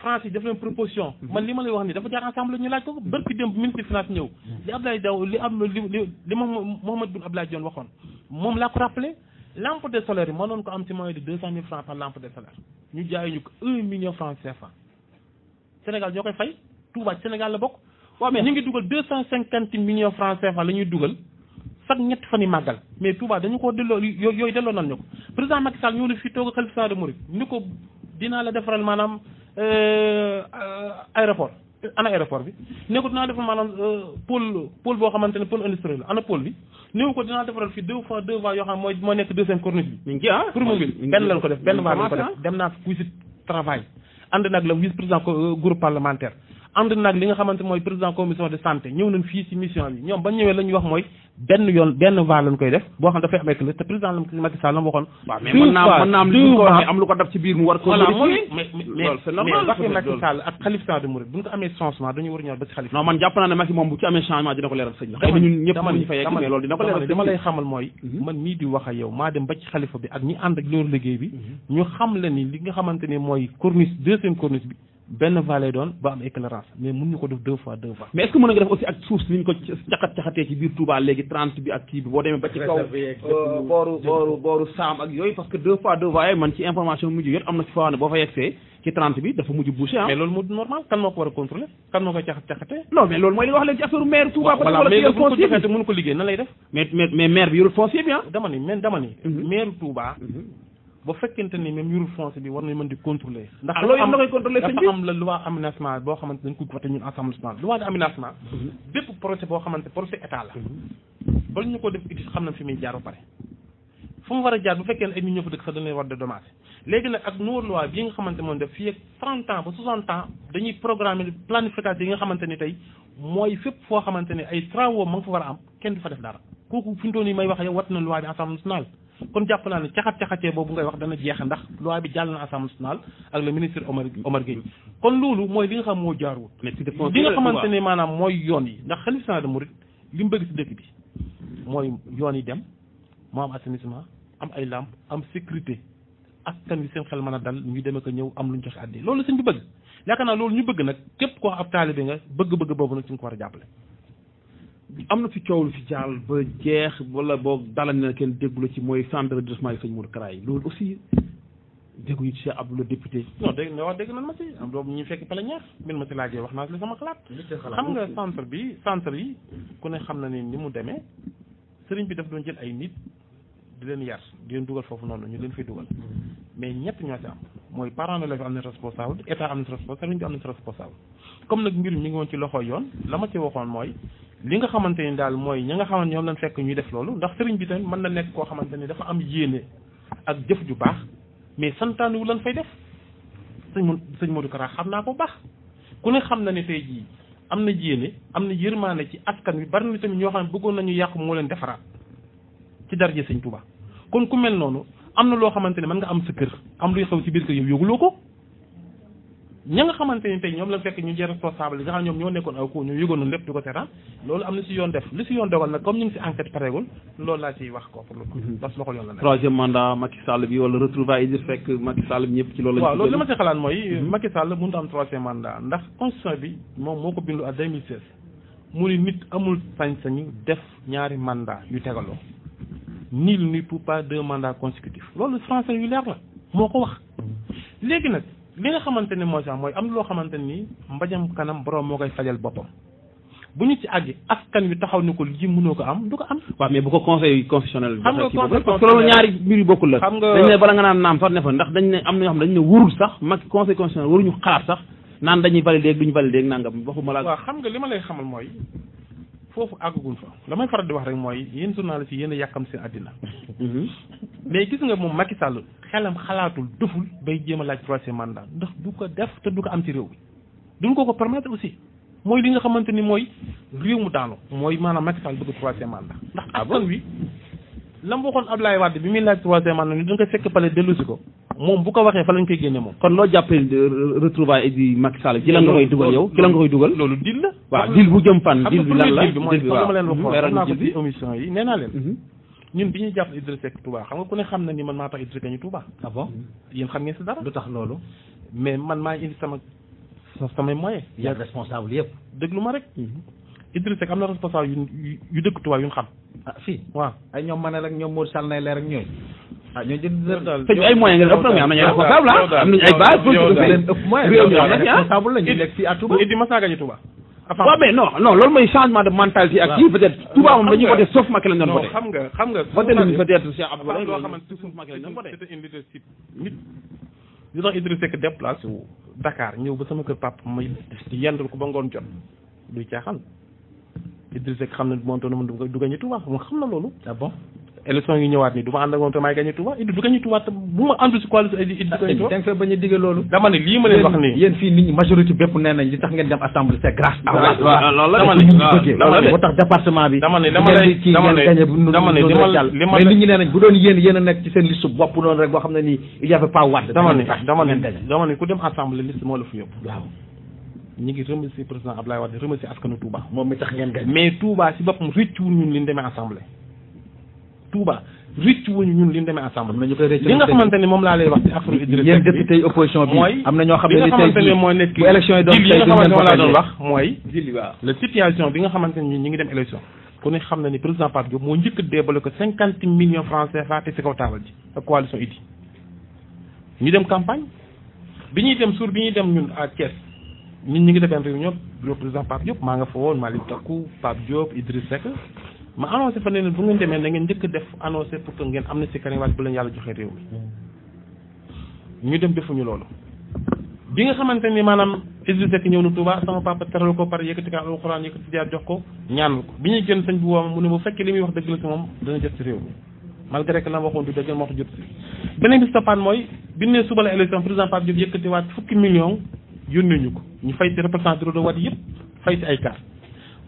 France yi daf leen proposition man li ma lay wax ni dafa jaar ensemble ñu laaj ko bërki démb ministre finance ñëw li Abdoulaye Daw li Mohamed Boun Abdallah Dionne waxoon moom laa ko rappelé lampadaire solaire yi mënoon ko am ci moyen de 200 000 francs par lampadaire solaire ñu jaay ñu ko 1 million francs CFA Sénégal ñoo koy fay Touba ci Sénégal la bokk waaw mais ñu ngi dugal 250 millions francs CFA la ñuy dugal chaque ñetti fan yi màggal mais Touba dañu ko delloo yooyu delloo nan ñu ko président Macky Sall ñëw na fi toog xalifa général des mourides ni ko dinaa la defaral maanaam aéroport ana aéroport bi ne ko dinaa defal maanaam pôle boo xamante ne pôle industriel ana pôle bi néew ko dinaa defaral fii 2 fois yoo xam moo nekk deuxième corniche bi mi ngi pour mobile benn lañ ko def benn waa lañ ko def dem naa visite travail ànd nag la vice président groupe parlementaire ànd nag li nga xamante mooy président commission de santé ñëw nañ fii ci mission bi ñoom ba ñëwee la ñuy wax mooy benn va lañ koy def boo xam dafay amee que te président Macky Sall la ma waxoon waaw mais mën naa am li ko waxee am lu ko dab ci biir mu war ko mais waxi Macky Sall ak xalif général des mourides bu ñu ko amee changement dañu war a ñëw ba ci xalif non man jàpp naa ne Macky moom bu ci amee changement dina ko leeral sëñ bi xëy na ñun ñëpp ñu fa yegg mais loolu dina ko leeral dama lay xamal mooy man nii di wax ak yow maa dem ba ci xalifa bi ak ñi ànd ak loolu liggéey bi ñu xam la ni li nga xamante ni mooy corniche deuxième corniche bi benn va lay doon ba am éclairage mais mun ñu ko def 2 fois 2 fois mais est-ce que mën nga def aussi ak suuf si ni ñu ko caxatee ci biir Touba léegi 30 bi ak kii bi boo demee ba ci kaw booru saam ak yooyu parce que 2 fois 2 fois yooyu man ci information mujj yot am na ci foo xam ne boo fa yegsee ci 30 bi dafa mujj bouché mais loolu moo normal kan moo ko war a contrôler kan moo koy caxatee non mais loolu mooy li nga wax léegi ci affaire maire Touba voilà mais bu ko joxee mënu ko liggéey nan lay def mais maire bi yorul foncier bi dama ni maire Touba ba fekkente ni même yurul foncier bi war nañu mën di contrôler ndax loolu koy contrôler sëñ bi dafa am la loi aménagement boo xamante dañ ko voté ñun assemblée nationale loi d'aménagement bépp projet boo xamante projet état la bala ñu ko def étude xam nañ fi muy jaar ba pare fu mu war a jaar bu fekkee ne ay nit ñoo fa dëkk sax dañ leen war dédommager léegi nag ak nouvelle loi bii nga xamante moom def fii ak 30 ans ba 60 ans dañuy programmer planification yi nga xamante ni tey mooy fépp foo xamante ne ay travaux ma nga fa war a am kenn du fa def dara kooku fi mu toll nii may wax yow wat na loi bi assemblée nationale kon jàpp naa ne caxatee boobu ngay wax dana jeex ndax loi bi jàll na assemblée nationale ak le ministre Omar Gueye kon loolu mooy li nga xam moo jaarul li nga xamante ne maanaam mooy yoon yi ndax xalifa général des mourides li mu bëgg ci dëkk bi mooy yoon yi dem moo am assainissement am ay lampe am sécurité askan wi seen xel mën a dal ñu demee ko ñëw am lu ñu joxe àddi loolu sëñ bi bëgg yaakaar naa loolu ñu bëgg nag képp koo ab taalibe nga bëgg-bëgg boobu nag ci nga ko war a jàppale am na fi coow lu fi jaal ba jeex wala boog dalal na kenn déggu la ci mooy centre de redressement yi sëñ Modou Kara yi loolu aussi dégguñu ci Cheikh Abdou le député non dégg nan ma si am boobu ñu fekk pale ñeex min ma si laajee wax naa li sama xalaat xam nga centre yi ku ne xam na ni mu demee sëriñ bi daf doon jël ay nit di leen yar di leen dugal foofu noonu ñu leen fay dugal mais ñett ñoo ci am mooy parents d'élèves am na responsable état am na responsable sëriñ bi am na responsable comme nag mbir mi ngi woon ci loxo yoon la ma ci waxoon mooy li nga xamante ni daal mooy ñi nga xamante ñoom lañ fekk ñuy def loolu ndax sëriñ bi tamit mën na nekk koo xamante ni dafa am yéene ak jëf ju baax mais santaane wu lan fay def sëñ Modou Kara xam naa ko baax ku ne xam na ne tey jii am na yéene am na yërmaane ci askan wi bari na tamit ñoo xam ne bëggoon nañu yàqu moo leen defaraat ci darje sëñ Touba kon ku mel noonu am na loo xamante ne mën nga am sa kër am luy xew ci biir kër yow yóguloo ko ña nga xamante ni tey ñoom la fekk ñu jël responsable yi nga xam ñoom ñoo nekkoon aw ko ñu yëgoon nañ lépp di ko seetaan loolu am na si yoon def li si yoon dogal nag comme ñu ngi si enquête pareegul loolu laa ciy wax ko pour parce que loxo yoon la nekk. troisième mandat Macky Sall bi wala retrouvailles Idriss Seck Macky Sall bi ñëpp ci loolu. waaw loolu li ma si xalaat mooy Macky Sall mënut a am troisième mandat ndax constitution bi moom moo ko bindu à 2016 mu ni nit amul sañ-sañu def ñaari mandat yu tegaloo nul ne peut pas 2 mandats consécutifs loolu français yu leer la moo ko wax léegi nag li nga xamante ne mooy sax mooy am loo xamante ni mbajam kanam borom moo koy fajal boppam bu ñu ci àggi askan wi taxaw ni ko lii mënoo ko am du ko am. waaw mais bu ko conseil constitutionnel. xam nga parce que loolu ñaari mbir yu bokkul la. xam nga dañ ne bala nga naan naam sax ne fa ndax dañ ne am na ñoo xam dañ ne warul sax mag conseil constitutionnel waruñu xalaat sax naan dañuy valider ak duñu valider ak nangam waxuma la. waaw xam nga li ma lay xamal mooy foofu àggaguñ fa damay faral di wax rek mooy yéen journalistes yi yéen a yàkkam seen àddina. mais gis nga moom Macky Sall xelam xalaatul dëful bay jéem a laaj troisième mandat ndax du ko def te du ko am ci réew mi duñ ko permettre aussi. mooy li nga xamante ni mooy réew mu daanu mooy maanaam Macky Sall bëgg troisième mandat ndax askan wi la mu waxoon Abdoulaye Wade bi muy laaj troisième mandat ni da nga fekk pale dellusi ko moom bu ko waxee fa lañ koy génne moom. kon loo jàppee retrouvailles di Macky Sall ci la nga koy dugal yow ci la nga koy dugal. loolu dil la. waaw dil bu jëm fan. dil bi lan la dil bi mooy comme ma leen waxoon naa ko ci émission yi nee naa leen. ñun bi ñuy jàpp Idrissa Seck Touba xam nga ku ne xam na ni man maa tax Idrissa Seck ñu Touba. ah bon yéen xam ngeen si dara. lu tax loolu. mais man maa indi samay moyen yaa responsable yëpp déglu ma rek Idrissa Seck am na responsable yu dëkk Touba yu ñu xam fii waaw ay ñoom Manel ak ñoom Modou Sall nay leer ak ñooñu ñooñu jënd ay moyen nga ëpp na mais am nañu ay responsable am nañu ay base leen ëpp moyen réew mi am nañu responsable la ñu nekk fii à Touba Idi mas naa gañu Touba waaw mais non loolu mooy changement de mentalité ak kii peut-être Touba moom dañuy voté sauf Macky lañ doon voté xam nga voté nañu peut-être Cheikh Abdoulaye loo xamante sauf Macky lañ doon voté c'était une leadership nit li tax Idrissa Seck déplacé wu Dakar ñëw ba sama kër papa may yendal ko ba ngoon jot duy caaxaan Idrissa Seck xam ne moom toon na du gañe Touba moom xam na loolu. ah bon élection yi ñëwaat nii du ma ànd ak moom te maay gañe Touba Iddi du gañe Touba te bu ma àndul si coalition Iddi du gañe Touba. da nga fay bañ a digge loolu. dama ne lii ma leen wax nii. yéen fii nit ñi majorité bépp nee nañ li tax ngeen dem assemblée c'est grâce à waaw loolu la dama ne moo tax département bi. dama ne mais nit ñi nee nañ bu doon yéen a nekk ci seen liste bopp noonu rek boo xam ne nii il y avait pas Wade. dama ne ku dem assemblée liste moo la fi yóbbu. waaw ñi ngi remercier président Abdoulaye Wade remercier askanu Touba. moom mi tax ngeen gañ. mais Touba si boppam rëcc wuñ ñun li ñu demee assemblée. Touba rëcc wuñu ñun li ñu demee assemblée. li nga xamante ne moom laa lay wax ci affaire Idrissa Seck yéen député opposition bi am na ñoo xam ne ni tey mooy nekk bu élection yi doon tey li nga xamante ne moom laa doon wax mooy la situation bi nga xamante ne ñi ngi dem élection ku ne xam na ni président Pape Diop moo njëkk a débloqué 50 millions francs CFA te si kaw taabal ji ak coalition Idy ñu dem campagne bi ñuy dem suur bi ñuy dem ñun à Thiès ñun ñi ngi defeen réunion bureau président Pape Diop maa nga fa woon Malick Gakou Pape Diop Idrissa Seck ma annoncé fa ne leen bu ngeen demee da ngeen njëkk def annoncé pour que ngeen am na si Karim Wade bu leen yàlla joxee réew mi ñu dem defuñu loolu bi nga xamante ni maanaam Idrissa Seck ñëw na Touba sama papa teral ko par yëkkati ka alxuraan yëkkati jaar jox ko ñaanal ko bi ñuy génn sëñ bi wooma mu ne bu fekkee li muy wax dëgg la si moom dana jot si réew mi malgré que la waxoon du dëgg moo tax jot si beneen bi stopaan mooy bi ne suba la élection président Pape Diop yëkkati waat fukki millions yónnee ñu ko ñu fay si représentant bureau de vote yëpp fay si ay carte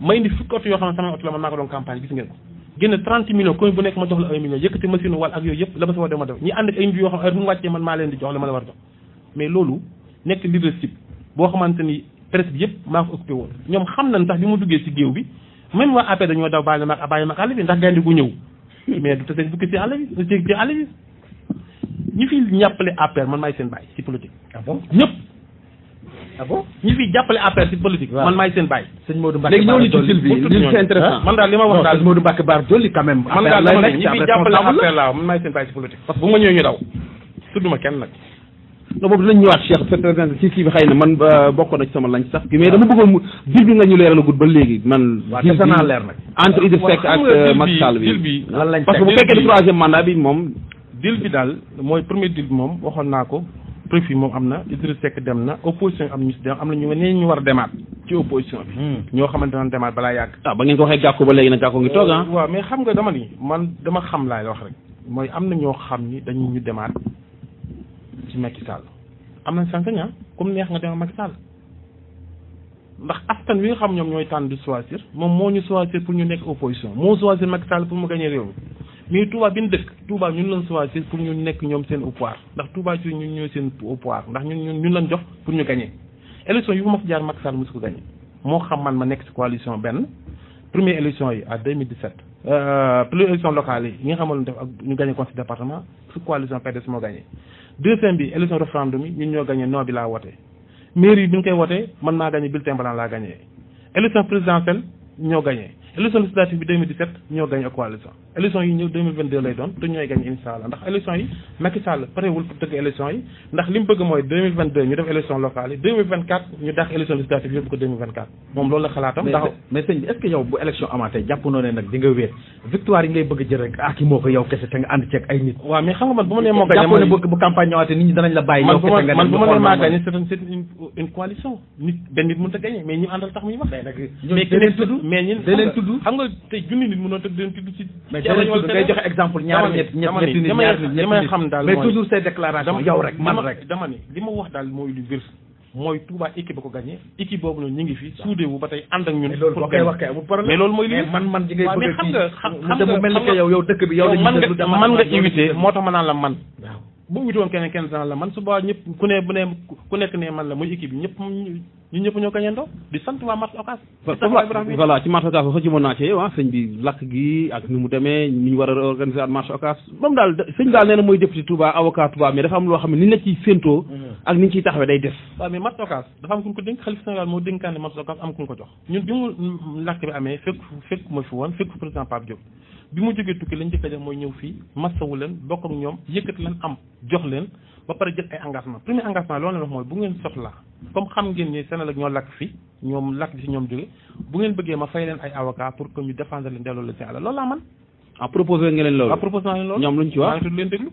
ma indi fukki oto yoo xam ne samay oto la man maa ko doon campagne gis ngeen ko génn 30 millions commune bu nekk ma jox la 1 million yëkkati machine wal ak yooyu yëpp la ma sa war dema def ñi ànd ak ay nit yoo xam heure bu mu wàccee man maa leen di jox la ma la war a jox mais loolu nekk leadership boo xamante ni presse bi yëpp maa ko occupé woon ñoom xam nañ sax bi mu duggee si géew bi même waa AP dañoo daw bàyyi ma àll bi ndax gaynde gu ñëw mais du tase bukki si àll bi ci àll bi ñi fi ñàppale APR man maay seen bàyyi si politique ñëpp ah bon ñi fi jàppale APR ci politique man maay seen bàyyi sëñ Modou Mbacke léegi ñëw ni ci fil bi li c'est intéressant man daal li ma wax daal sëñ Modou Mbacke Bara Dolly quand même man daal dama ne ñi fi jàppale APR laa man maay seen bàyyi ci politique parce que bu ma ñëwee ñu daw tudduma kenn nag non boobu dinañ ñëwaat Cheikh peut-être ci kii bi xëy na man bokk na ci sama lañ sax mais dama bëggoon mu dil bi nga ñu leeral gud ba léegi man dil bi leer nag entre Idrissa Seck ak Macky Sall bi lan lañ parce que bu fekkee ne troisième mandat bi moom dil bi daal mooy premier dil bi moom waxoon naa ko préfi moom am na Idrissa Seck dem na opposition am ñu si dem am na ñu ne ñu war a demaat ci opposition bi ñoo xamante ne demaat balaa yàgg ba ngeen ko waxee Gakou ba léegi nag Gakou ngi toog waaw mais xam nga dama ni man dama xam laay wax rek mooy am na ñoo xam ni dañu ñu demaat ci Macky Sall am nañ sañ-sañ comme neex nga dem Macky Sall ndax askan wi nga xam ñoom ñooy tànn di choisir moom moo ñu choisir pour ñu nekk opposition moo choisir Macky Sall pour mu gagner réew mi mais Touba bi ñu dëkk Touba ñun lañ choisir pour ñu nekk ñoom seen au pouvoir ndax Touba ci ñun ñooy seen au pouvoir ndax ñun lañ jox pour ñu gagner élection yu ma fi jaar Macky Sall mosu ko gagner moo xam man ma nekk ci coalition benn première élection yi à 2017 première élection locale yi nga xamal def ak ñu gagné conseil département su coalition PDS moo gagné deuxième bi élection référendum yi ñun ñoo gagné non bi laa wote mairie bi ñu koy wote man maa gagné bulletin blanc laa gagné élection présidentielle ñoo gagné élection législative bi 2017 ñoo gagné coalition élection yi ñëw 2022 lay doon te ñooy gagné incha allah ndax élection yi Macky Sall parewul pour tëgg élection yi ndax li mu bëgg mooy 2022 ñu def élection locale yi 2024 ñu dàq élection législative yóbbu ko 2024 moom loolu la xalaatam. mais sëñ bi est-ce que yow bu élection amaatee jàpp noo ne nag di nga wéet victoire yi ngay bëgg jël rek ki moo ko yow kese te nga ànd ceeg ay nit. waaw mais xam nga man bu ma nee moo gagné jàpp ne bu campagne ñëwaatee nit ñi danañ la bàyyi. yow kese nga man bu ma nee maa gagné c'est une coalition nit benn nit mënut a gagné mais ñu àndal tax muy wax. mais ki leen tudd mais ñun xam nga tey junni nit mënoon tëgg leen tudd ci. mais ngay joxe exemple ñaar ñetti nit li may xam daal mais toujours ces déclarations yow rek man rek dama ni li ma wax daal mooy lu wér mooy Touba équipe ba ko gagné équipe boobu noonu ñu ngi fi soudé wu ba tey ànd ak ñun loolu koy wax kay amul problème mais loolu mooy li man ji ngay bëgg xam nga mel ni que yow dëkk bi yow man nga invité moo tax ma naan la man bu invité woon kenn dana la man suba ñëpp ku nekk ne man la muy équipe bi ñëpp ñu ñëpp ñoo gañandoo di sant waa marché Ocass voilà ci marché Ocass ba fa ci mën naa ci sëñ bi lakk gi ak ni mu demee ni ñu war a organiser at marché Ocass moom daal sëñ daal nee na mooy député Touba avocat Touba mais dafa am loo xam ne ni ñu la ciy séentoo ak ni ñu ciy taxawee day def waaw mais marché Ocass dafa am ku ñu ko dénk xalifa Sénégal moo dénkaane marché Ocass am ku ñu ko jox ñun bi mu lakk bi amee fekk ma fi woon fekk président Pape Diop bi mu jógee tukki lañ njëkk a def mooy ñëw fii massawu leen bokk ak ñoom yëkkati leen am jox leen ba pare jël ay engagement premier engagement loolu la wax mooy bu ngeen soxlaa comme xam ngeen ni Sénégal ñoo lakk fi ñoom lakk bi si ñoom jóge bu ngeen bëggee ma fay leen ay avocat pour que ñu défendre leen delloo la si àlla loolu laa man proposé nga leen loolu proposé naa leen loolu ñoom luñ ci wax maa ngi tudd leen déglu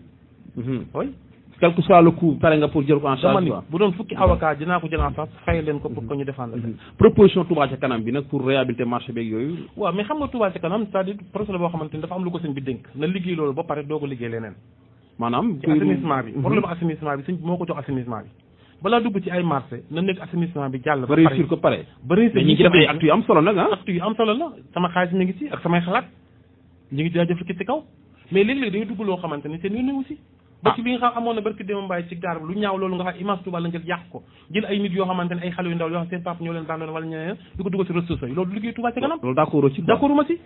oui quel que soit le coût pare nga pour jël ko en charge dama ni bu doon fukki avocat dinaa ko jël en charge fay leen ko pour que ñu défendre leen proposition Touba ca kanam bi nag pour réhabiliter marché beeg yooyu waaw mais xam nga Touba ca kanam c'est-à-dire projet la boo xamante ni dafa am lu ko sëñ bi dénk na liggéey loolu ba pare doo ko liggéey leneen maanaam ci assainissement bi problème assainissement bi sëñ bi moo ko jox assainissement bi balaa dugg ci ay marché na nekk assainissement bi jàll ba pare réussir ko pare ba réussir ñu ngi def ay actes yu am solo nag actes yu am solo la sama xaalis mi ngi ci ak samay xalaat ñu ngi jaajëf ki ci kaw mais léeg-léeg dañuy dugg loo xamante ni seen yoon aussi ba ci bi nga xam amoon na barki démb mbaay ci gaar lu ñaaw loolu nga xam image Touba lañ jël yàq ko jël ay nit yoo xamante ne ay xale yu ndaw yoo xam seen papa ñoo leen bandoon wala ñeneen di ko dugal ci réseaux sociaux yi loolu liggéey Touba ci kanam loolu d'accord ma ci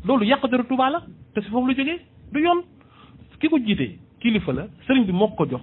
loolu yàq dara Touba la te si foofu la jógee du yoon ki ko jiitee kilifa la sëriñ bi moo ko jox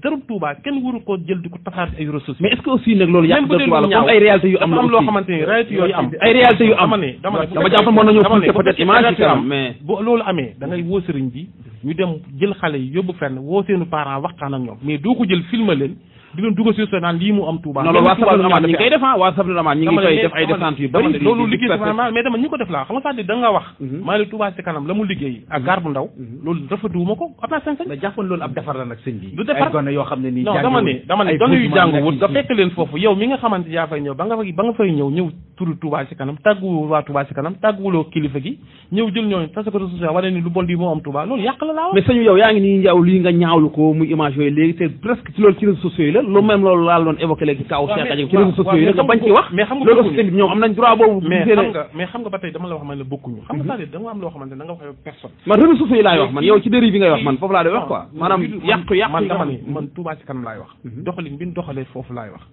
jarul Touba kenn waru ko jël di ko tasaar ay réseaux sociaux mais est-ce que aussi nag loolu yàq dara Touba la comme ay réalités yu am la loo xamante ni réalité yooyu am ay réalités yu am dama jàpp mën nañoo pousser peut-être image yi kanam mais bu loolu amee da ngay woo sëriñ bi ñu dem jël xale yi yóbbu fenn woo seenu parents waxtaan ak ñoom mais doo ko jël filmer leen di leen dugal si naan lii mu am Touba. non loolu waa Safina Amath ñi ngi koy def waa Safina Amath ñi ngi koy def ay descente yu bëri loolu liggéey mais dama ñi ko def laa xam nga c'est-à-dire da nga wax maa ngi Touba ci kanam la mu liggéey ak gaar bu ndaw loolu rafetluwuma ko am naa sañ-sañ mais jàppoon loolu ab defar la nag sëñ bi du defar ay gone yoo xam ne nii non dama ne gone yu jànguwut nga fekk leen foofu yow mi nga xamante yaa fay ñëw ba nga fay ñëw turu Touba ci kanam tàgguwul waa Touba ci kanam tàgguwuloo kilifa gi ñëw jël ñooñu parce que réseaux sociaux wane ni lu bon di moo am Touba loolu yàq la laa wax mais sëñu yow yaa ngi nii yow lii nga ñaawlu ko muy image yooyu léegi c'est presque ci loolu ci réseaux sociaux yi la lu même loolu laal doon évoqué léegi kaw Cheikh Adjou ci réseaux sociaux yi la nga bañ ci wax mais xam nga loolu aussi tamit ñoom am nañ droit boobu mais xam nga ba tey dama la wax man la bokkuñu xam nga c'est-à-dire da nga am loo xamante da nga wax personne man réseaux sociaux yi laay wax man yow ci dérive bi ngay wax man foofu laa doy wax quoi maanaam yàq man dama ni man Touba ci kanam laay wax doxalin bi ñu doxalee foofu laay wax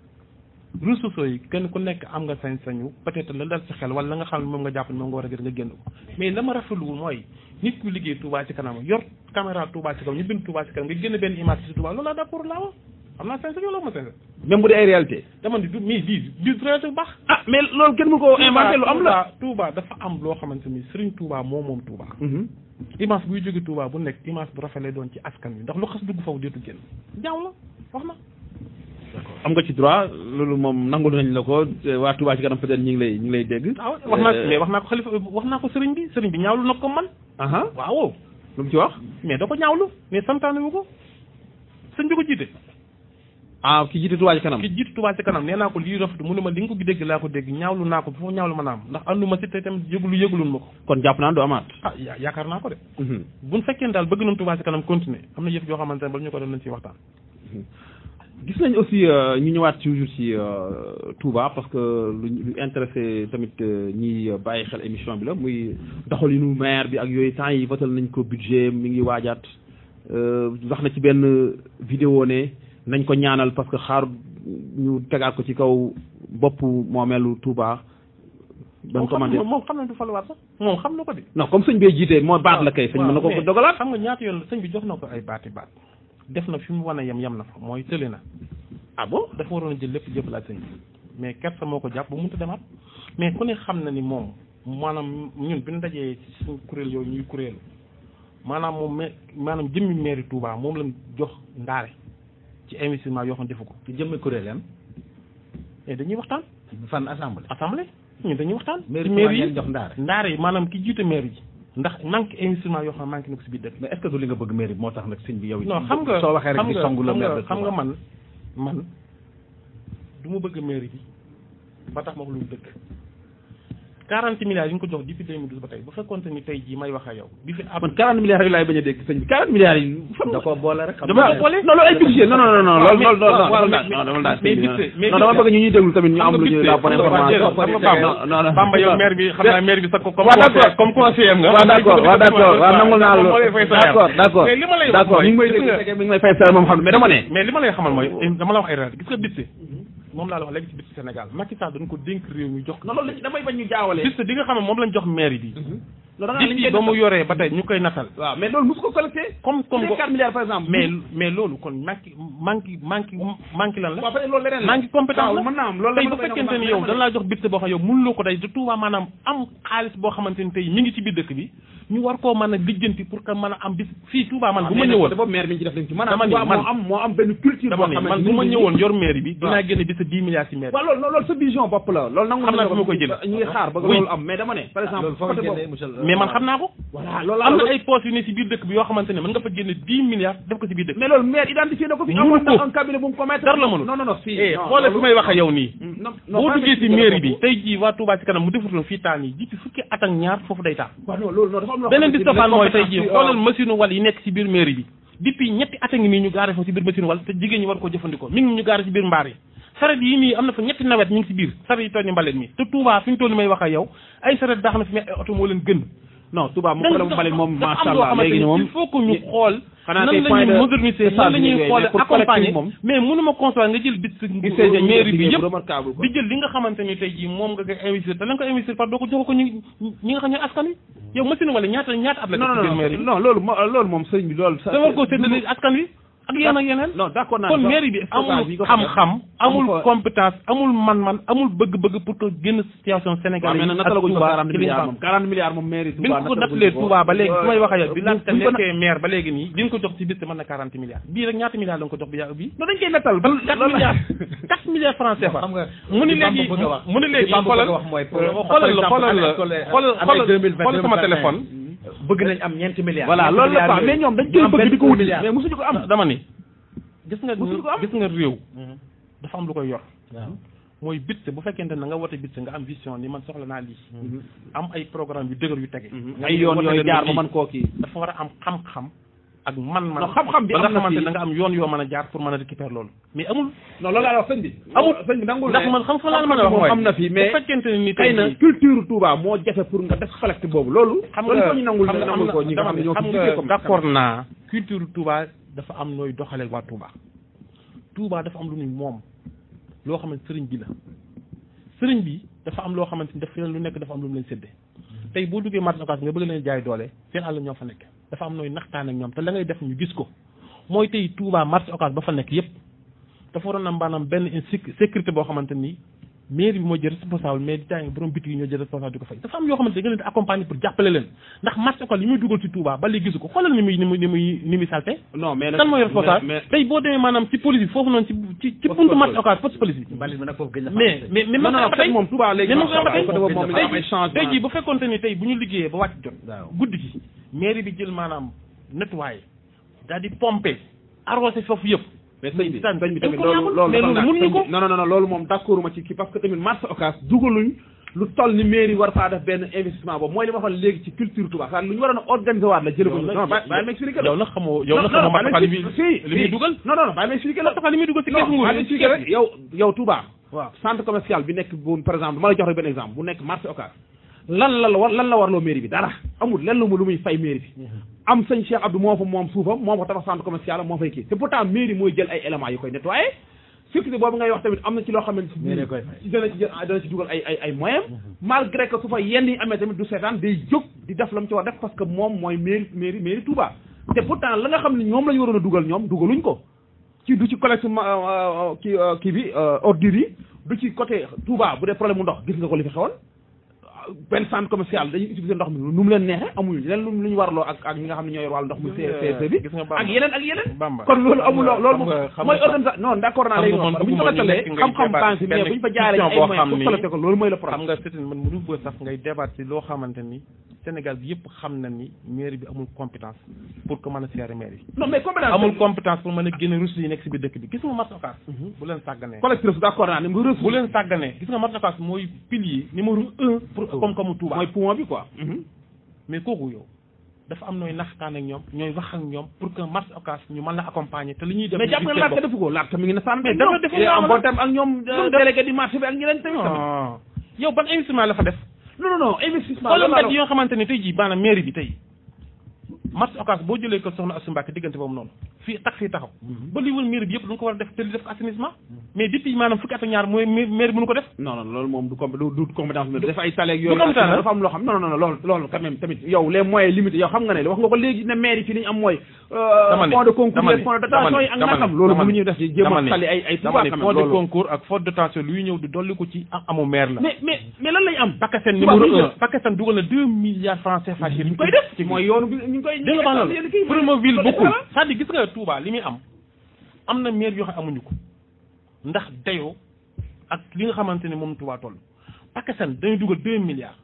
réseaux sociaux yi kenn ku nekk am nga sañ-sañu peut-être la dal ci xel wala la nga xam ne moom nga jàpp ne moom nga war a gën nga génn ko mais la ma rafetluwul mooy nit ku liggéey Touba ci kanam yor caméra Touba ci kanam ñu bind Touba ci kanam nga génn benn image ci Touba loolu laa d'accord laa wax am naa sañ-sañ wala ma sañ-sañ même bu dee ay réalité dama ni du mais lii du réalité bu baax mais loolu kenn mu ko inventé lu am la Touba dafa am loo xamante ni Serigne Touba moom Touba image buy jóge Touba bu nekk image bu rafet lay doon ci askan wi ndax lu xas dugg foofu dootu génn jaaw la wax na am nga ci droit loolu moom nangul nañ la ko waa Touba ci kanam peut-être ñi ngi lay dégg wax naa ko xalifa wax naa ko sëriñ bi ñaawlu na ko man waaw lu mu ci wax mais da ko ñaawlu mais santaane wu ko sëñ bi ko jiite ki jiite Touba ci kanam nee naa ko lii rafet mu ne ma li nga ko dégg laa ko dégg ñaawlu naa ko foofu ñaawlu ma naam ndax anduma si te tamit yëgulun ma ko kon jàpp naa du amaat yaakaar naa ko de buñ fekkee daal bëgg nañ Touba ci kanam continuer am na yëf yoo xamante ne bala ñu ko def nañ ci waxtaan gis nañ aussi ñu ñëwaat toujours ci Touba parce que lu intéressé tamit ñiy bàyyi xel émission bi la muy doxalinu maire bi ak yooyu temps yi votal nañ ko budget mi ngi waajaat wax na ci benn vidéo ne nañ ko ñaanal parce que xaar ñu tegaat ko ci kaw bopp moomeelu Touba. moom xam na du faluwaat sax moom xam na ko de. non comme sëñ bee jiite moo baat la kay. sëñ mën na ko dogalaat. xam nga ñaata yoon sëñ bi jox na ko ay baat def na fi mu wan a yem na fa mooy tële na. bon dafa waroon a jël lépp jëppalaat sëñ bi mais kersa moo ko jàpp bu mënta demaat mais ku ne xam na ni moom maanaam ñun bi ñu dajee ci suñu kuréel yooyu ñuy kuréel maanaam moom maanaam jëmmi mairie Touba moom lañ jox ndaare ci investissement yoo xam ne defu ko. ci jëmmi kuréel yan. mais dañuy waxtaan. fan assemblée. ñun dañuy waxtaan. mairie yi jox ndaare yi maanaam ki jiite mairie ji. ndax manque investissement yoo xam ne manqué na ko si biir dëkk. mais est-ce que du li nga bëgg mairie bi moo tax nag sëñ bi yow. non xam nga soo waxee rek di songu la maire xam nga man du ma bëgg mairie bi ba tax ma wax lu dëkk 40 milliards yi ñu ko jox depuis 2012 ba tey bu fekkoon ni tey jii may wax ak yow. bi fi man 40 milliards rek laay bañ a dégg sëñ bi 40 milliards yi. da koo boole rek. dama boole non loolu ay budget non loolu dama bëgg ñu ñuy déglu tamit ñu am lu ñu la bonne information. Bamba yow maire bi xam naa maire bi sax comme conseiller nga. waaw d'accord nangul naa loolu d'accord mi ngi may dégg mi ngi may fay salaire moom xam mais dama ne. mais li ma lay xamal mooy dama la wax ay réalité gis nga budget moom laa la wax léegi ci budget Sénégal Macky Sall dañ ko dénk réew mi jox. non loolu damay bañ ñu jaawale. budget di nga xam ne moom lañ jox maire bi. depuis ba mu yoree ba tey ñu koy natal. waaw mais loolu mosu ko collecté. comme 4 milliards par exemple. mais loolu kon manque lan la. waaw peut-être loolu leneen la manque compétence la. mën naa am loolu tey bu fekkente ni yow dañ laa jox budget boo xam yow mënuloo ko day de Touba maanaam am xaalis boo xamante ni tey mi ngi ci biir dëkk bi ñu war koo mën a lijjanti pour que mën a am bis fii Touba man bu ma ñëwoon dafa maire bi ñu ci def lañ ci maanaam moo am benn culture boo xam ne man bu ma ñëwoon yor maire bi dinaa génne bis 10 milliards ci maire. waaw loolu sa vision bopp la loolu nangu xam naa fi ma koy jël ñu ngi xaar ba loolu am mais dama ne par exemple mais man xam naa ko voilà loolu am na ay postes yu ne ci biir dëkk bi yoo xamante ne mën nga fa génne 10 milliards def ko ci biir dëkk mais loolu maire identifié na ko fi amoon na un cabinet bu mu ko mettre dara la mënul non fii xoolal fi may wax ak yow nii boo duggee ci mairie bi tey jii waa Touba ci kanam mu defutoon fii taan yi jiitu fukki at ak ñaar foofu day taan beneen di sofaan mooy tey jii xoolal machine wal yi nekk ci biir mairie bi depuis ñetti at a ngi nii ñu gaare fa ci biir machine wal te jigéen ñi war koo jëfandikoo mi ngi ñu gaare ci biir mbaar yi saret yi nii am na fa ñetti nawet ñu ngi ci biir saret yi toll ni mbalit mi te Touba fi ñu toll ni may wax ak yow ay saret baax na fi mais ay oto moo leen gën non Touba mu problème mbalit moom macha allah léegi ni moom il faut que ñu xool nan la ñuy moderniser nan la ñuy xool accompagner mais mënuma concevoir nga jël bit mairie bi yëpp di jël li nga xamante ni tey jii moom nga koy investir te la nga ko investir par doo ko jox ko ñi nga xam ne askan wi yow machine wala ñaata at la ci mairie bi non loolu moom sëñ bi loolu da war koo séddale askan wi ak yeneen ak yeneen non d'accord naa kon mairie bi amul xam-xam amul compétence amul man-man amul bëgg-bëgg pour que génn situation Sénégal yi naka la ko jox 40 milliards moom mairie bi nga ko nattalee Touba ba léegi su may wax ak yow bi nga nekkee maire ba léegi nii di nga ko jox ci bis mën na 40 milliards bii rek ñaata milliards la nga ko jox bi non dañ koy nattal 4 milliards francs CFA mu ni léegi xoolal sama téléphone bëgg nañ am 4 milliards. voilà loolu la quoi mais ñoom dañ koy bëgg di ko wuti mais mosuñu ko am. dama ni gis nga réew. dafa am lu koy yor. mooy budget bu fekkente ne nga wote budget nga am vision ni man soxla naa lii. am ay programme yu dëgër yu tege. ay yoon yooyu jaar ba man koo kii. dafa war a am xam-xam ak man. xam-xam bi am na ba nga xamante ne nga am yoon yoo mën a jaar pour mën a récupérer loolu. mais amul. non loolu laa wax sëñ bi. amul sëñ bi nangul ndax man xam fa laa mën a wax mooy am na fi mais bu fekkente ne ni xëy na culture Touba moo jafe pour nga def collecte boobu loolu. xam nga ñu nangul ko ñi nga xam ne ñoo xam nga d'accord naa culture Touba dafa am nooy doxalee waa Touba. Touba dafa am lu ñuy moom loo xamante sëriñ bi la sëriñ bi dafa am loo xamante ni dafa lu nekk dafa am lu mu leen séddee tey boo duggee marché Ocass nga bëgg leen jaay doole seen àll ñoo fa nekk dafa am nooy naxtaan ak ñoom te la ngay def ñu gis ko mooy tey Touba marché Ocass ba fa nekk yëpp dafa waroon a maanaam benn sécurité boo xamante ni mairie bi moo jël responsable mais di taay borom bitig yi ñoo jël responsable di ko fay dafa am yoo xamante ni nga leen di accompagner pour jàppale leen ndax marché Ocass li muy dugal ci Touba ba léegi gisu ko xoolal ni muy salté non mais kan mooy responsable tey boo demee maanaam ci police bi foofu noonu ci buntu marché Ocass poste police bi mais moom Touba léegi tey jii bu fekkoonte ni tey bu ñu liggéeyee ba wàcc jot guddi gi mairie bi jël maanaam nettoyer daal di pomper arrosé foofu yëpp mais sëñ bi tamit loolu loolu moom d'accord ma ci kii parce que tamit marché Ocass dugaluñ lu toll ni mairie war faa def benn investissement boobu mooy li ma waxoon léegi ci culture Touba ça lu ñu waroon a organiser waat la jële ko non bàyyi ma expliquer yow nag xamoo Martaxa li muy dugal non bàyyi ma expliquer la Martaxa li muy dugal ci kees nguur rek yow Touba waaw centre commercial bi nekk bu par exemple ma la jox rek benn exemple bu nekk marché Ocass lan la warloo mairie bi dara amul lenn lu muy fay mairie bi am sëñ Cheikh Abdou moo fa moom suufam moo fa tabax centre commercial moo fay kii te pourtant mairie mooy jël ay éléments yu koy nettoyer sécurité boobu ngay wax tamit am na ci loo xamante ni dana ci dugal ay moyens malgré que su fa yenn yi amee tamit du seetaan day jóg di def la mu ci war def parce que moom mooy mairie Touba te pourtant la nga xam ne ñoom la ñu waroon a dugal ñoom dugaluñ ko ci du ci collecte kii bi ordures yi du ci côté Touba bu dee problème mu ndox gis nga ko li fi xewoon benn centre commercial dañuy utiliser ndox mi nu mu leen neexee amuñu leen lu ñu warloo ak ñi nga xam ne ñooy wàllu ndox mi CRC bi ak yeneen kon loolu amul loolu mooy organisation non d'accord naa léegi wax bu ñu solatalee xam-xam banque mais bu ñu fa jaaree ay moyens pour solate ko loolu mooy le problème xam nga c'est man mënu bëgg sax ngay débat ci loo xamante ni Sénégal bi yëpp xam na ni mairie bi amul compétence pour que mën a seere mairie bi non mais compétence amul compétence pour mën a génne ressources yi nekk si biir dëkk bi gis nga marché Ocass bu leen sàgganee collectif d'accord naa ne bu leen sàgganee gis nga marché Ocass mooy pilier numéro 1 pour koom-koomu Touba mooy poumon bi quoi mais kooku yow dafa am nooy naxtaan ak ñoom ñooy wax ak ñoom pour que marché Ocass ñu mën la accompagner te li ñuy def mais jàpp nga laata defu ko laata mi ngi na sànn mais dafa def am bon terme ak ñoom délégué du marché bi ak ñeneen tamit yow ban investissement la fa def non investissement xoolal mbedd yoo xamante ne tey jii maanaam mairie bi tey marché Ocass boo jëlee ko soxna Assou Mbacké diggante boobu noonu fii taxi taxaw ba li wër mairie bi yëpp dañu ko war a def te li def ko assainissement mais depuis maanaam fukki at ak ñaar mooy mairie mënu ko def non loolu moom du compétence bi def ay salaire yooyu dafa am loo xam non loolu quand même tamit yow les moyens limités yow xam nga ne wax nga ko léegi ne mairie fii li ñu am mooy fonds de concours fonds de dotation yi ak nangam loolu mënuñu def ci jéem a sali ay pouvoir quand même fonds de concours ak fonds de dotation luy ñëw di dolli ko ci amu maire la mais lan lañ am Pakistan numéro 1 Pakistan dugal na 2 milliards francs CFA ñu koy def ci mooy yoonu bi ñu koy dégg nga loolu Promoville bokkul c'est-à-dire gis nga Touba li muy am na maire yoo xam amuñu ko ndax dayoo ak li nga xamante ne moom Touba toll Pakistan dañuy dugal 2 milliards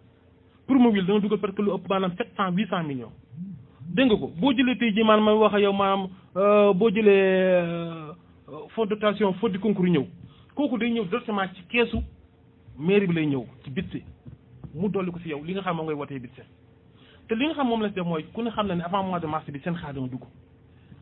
Promoville dañu dugal parce que lu ëpp maanaam 700-800 millions dégg nga ko boo jëlee tey jii maanaam may wax ak yow maanaam boo jëlee fonds de dotation fonds de concours ñëw kooku day ñëw directement ci keesu mairie bi lay ñëw ci bitse mu dolli ko si yow li nga xam moom ngay wotee bitse te li nga xam moom la si def mooy ku ne xam na ne avant mois de mars bi seen xaar dama dugg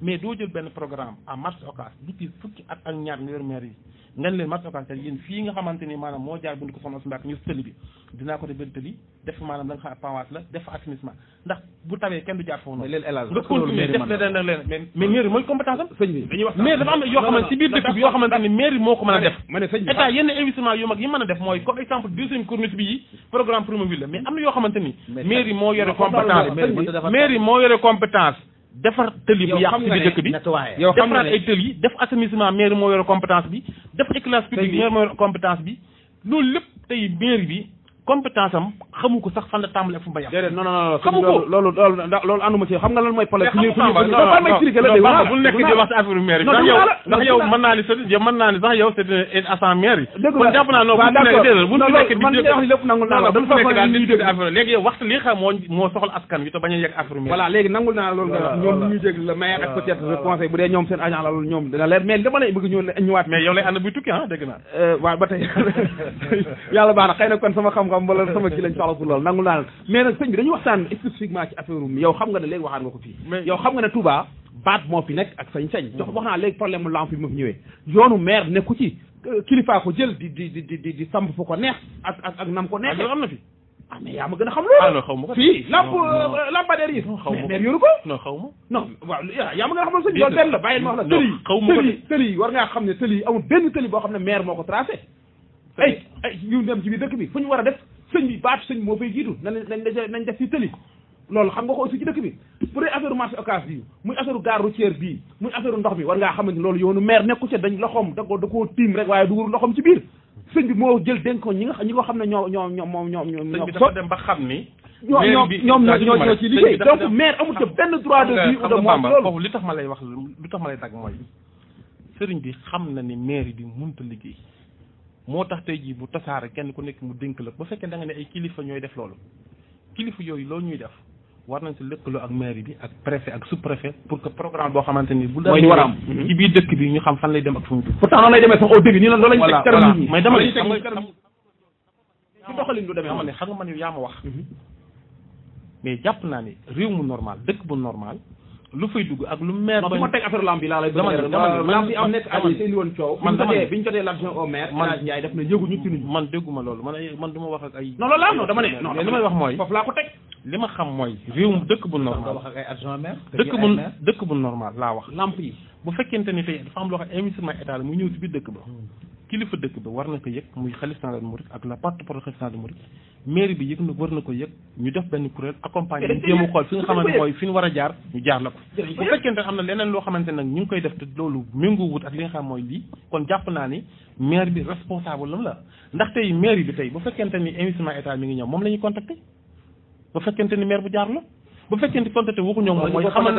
mais doo jël benn programme à marché Ocass depuis fukki at ak ñaar nga yor maire yi nga ne leen marché Ocass yéen fii nga xamante ni maanaam moo jaar bundi ko soxna su Mbàkke ñu tëli bi dinaa ko def benn tëli def maanaam da nga xam pawaas la def assainissement ndax bu tawee kenn du jaar foofu noonu nga continuer def leen mais mairie mooy compétence am sëñ bi dañuy wax mais dafa am yoo xamante si biir dëkk bi yoo xamante ni mairie moo ko mën a def état yenn investissement yu mag yi mën a def mooy comme exemple deuxième corniche bi yi programme Promoville la mais am na yoo xamante ni mairie moo yore compétence mairie moo yore compétence defar tëli bu yàq ci biir dëkk bi yow defaraat ay tëli def assainissement mairie moo yore compétence bi def éclairage public mairie moo yore compétence bi loolu lépp tey mairie bi compétence am xamu ko sax fan la tàmbali ak fu mu ba yàq non xamu ko loolu ànduma ci xam nga lan mooy problème bul nekk di wax ci affaire maire ndax yow mën naa ni sax yow c'est agent maire yi kon jàpp naa non bu nekk di lépp nangul naa bu nekk daal nit di affaire léegi yow waxtu li xam moo soxal askan wi te bañ a yegg affaire maire voilà léegi nangul naa loolu nga wax ñoom ñuy dégg le maire ak peut-être le conseil bu dee ñoom seen agent la loolu ñoom dina leer mais dama lay bëgg ñëwaat mais yow lay ànd buy tukki dégg naa waaw ba tey yàlla baax na xëy na kon sama xam-xam wala sama kii lañ soxla pour loolu nangul naa mais nag sëñ bi dañuy waxtaan spécifiquement ci affaire yow xam nga ne léegi waxaat nga ko fii yow xam nga ne Touba baat moo fi nekk ak sañ-sañ jox wax naa léegi problème mu lamp yi ma fi ñëwee yoonu maire nekku ci kilifaa ko jël di samp fu ko neex ak nam ko neexee am na fi mais yaa ma gën a xam loolu xaw ma ko fii lampadaire yi maire yoru ko non xaw ma non waaw yaa ma gën a xam loolu sëñ bi loolu benn la bàyyil ma wax la tëli yi war ngaa xam ne tëli yi amul benn tëli boo xam ne maire moo ko tracé ay ñu dem ci biir dëkk bi fu ñu war a def sëñ bi baatu sëñ moo fay jiitu nañ def ci tëli loolu xam nga ko aussi ci dëkk bi pour dee affaire marché Ocass bi muy affaire gare routière bii muy affaire ndox bi war ngaa xamante loolu yoonu maire nekku ca dañ loxoom da koo tiim rek waaye dugul loxoom ci biir sëñ bi moo jël dénk ko ñi ko xam ne ñoo sëñ bi dafa dem ba xam ni ñoo ci liggéey donc maire amul ca benn droit de vie ou de mort loolu foofu li tax ma lay wax lu tax ma lay tag mooy sëriñ bi xam na ni maire bi mënut a liggéey moo tax tey jii bu tasaare kenn ku nekk mu dénk la bu fekkee da nga ne ay kilifa ñooy def loolu kilifa yooyu loolu ñuy def war nañ si lëkkaloo ak mairie bi ak préfet ak sous préfet pour que programme boo xamante ni bu mooy war a am ci biir dëkk bi ñu xam fan lay dem ak fu mu pourtant noonu lay demee sax au début nii la loolu lañ teg kanam nit ñi mais dama ne xam nga ci doxalin du demee dama ne xam nga man yow yaa ma wax mais jàpp naa ne réew mu normal dëkk bu normal lu fay dugg ak lu maire ba ma teg affaire lamp yi laa lay lamp yi am nekk at yi seen woon coow bi ñu jotee l'adjoint au maire Ndiaye def na yëguñu tinuñu man dégguma loolu man du ma wax ak ay non loolu am non dama ne non li may wax mooy foofu laa ko teg li ma xam mooy réew mu dëkk bu normal wax ak ay adjoint maire dëkk bu normal laa wax lamp yi bu fekkente ni tey dafa am loo xam investissement état la muy ñëw ci biir dëkk ba kilifa dëkk ba war na ko yëg muy xalif général des mourides ak la porte-parole xalif général des mourides mairie bi yëg na war na ko yëg ñu def benn kuréel accompagner ñu jéem a xool fi nga xamante mooy fi ñu war a jaar ñu jaar la ko bu fekkente am na leneen loo xamante nag ñu ngi koy def te loolu méngoo wut ak li nga xam mooy lii kon jàpp naa ni maire bi responsable lam la ndax tey mairie bi tey bu fekkente ni investissement état mi ngi ñëw moom la ñuy contacter bu fekkente ni maire bu jaar la bu fekkente contacter waxuñoo moom mooy xamal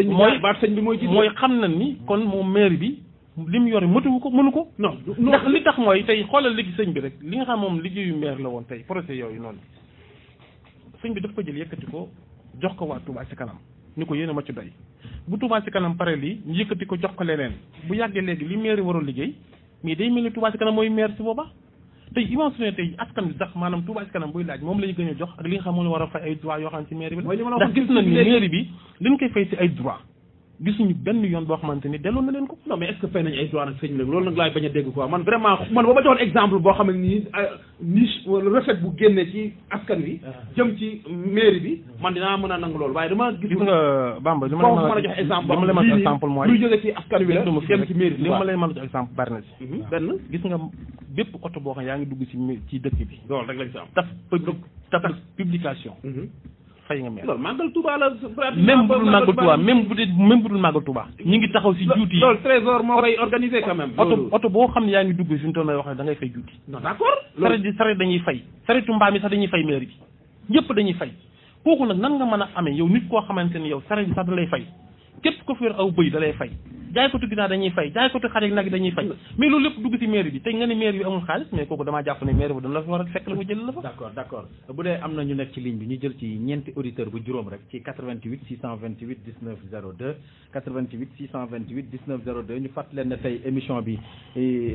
mooy xam na ni kon moom maire bi li mu yore mëtuwu ko mënu ko non ndax li tax mooy tey xoolal léegi sëñ bi rek li nga xam moom liggéeyu maire la woon tey projet yooyu noonu sëñ bi daf ko jël yëkkati ko jox ko waa Touba ci kanam ni ko yéen a ma ci doy bu Touba ci kanam pare lii ñu yëkkati ko jox ko leneen bu yàggee léegi li maire waroon liggéey mais day mel ni Touba ci kanam mooy maire si booba tey imagine tey askan bi sax maanaam Touba ci kanam buy laaj moom la ñu gën a jox ak li nga xam moom war a fay ay droit yoo xam ne ci maire bi la ndax gis nañ ni maire bi li ñu koy fay si ay droit gisuñu benn yoon boo xamante ni delloo na leen ko. non mais est-ce que fay nañu ay droit nag sëñ bi loolu nag laay bañ a dégg quoi man vraiment man ba ma joxoon exemple boo xam ne nii niche wala recette bu génne ci askan wi. jëm ci mairie bi man dinaa mën a nangu loolu waaye dama gis nga Bamba li ma la mën a jox exemple li ma lay mën a exemple mooy luy jóge ci askan wi la dem ci mairie bi li ma lay mën a jox exemple bari na si benn gis nga bépp oto boo xam yaa ngi dugg ci dëkk bi loolu rek lañ si am taf publication fay nga maire loolu màggal Touba la même bu dul màggal Touba même bu dul màggal Touba ñu ngi taxaw si juuti yi loolu trésor moo koy organisé quand même oto boo xam ne yaa ngi dugg fi mu toll may wax ne da ngay fay juuti non d'accord saret dañuy fay saretu mbaam yi sax dañuy fay maire bi ñëpp dañuy fay kooku nag nan nga mën a amee yow nit koo xamante ni yow saret bi sax da lay fay képp ko fi yor aw bëy da lay fay jaay ko tu ginaar dañuy fay jaay ko tu xar ak nag dañuy fay mais loolu lépp dugg ci mairie bi te nga ne maire bi amul xaalis mais kooku damaa jàpp ne maire bi dana la fi war a fekk la mu jël la fa d'accord bu dee am na ñu nekk ci ligne bi ñu jël ci ñeenti auditeur bu juróom rek ci 88 628 19 02 88 628 19 02 ñu fàttali leen ne tey émission bi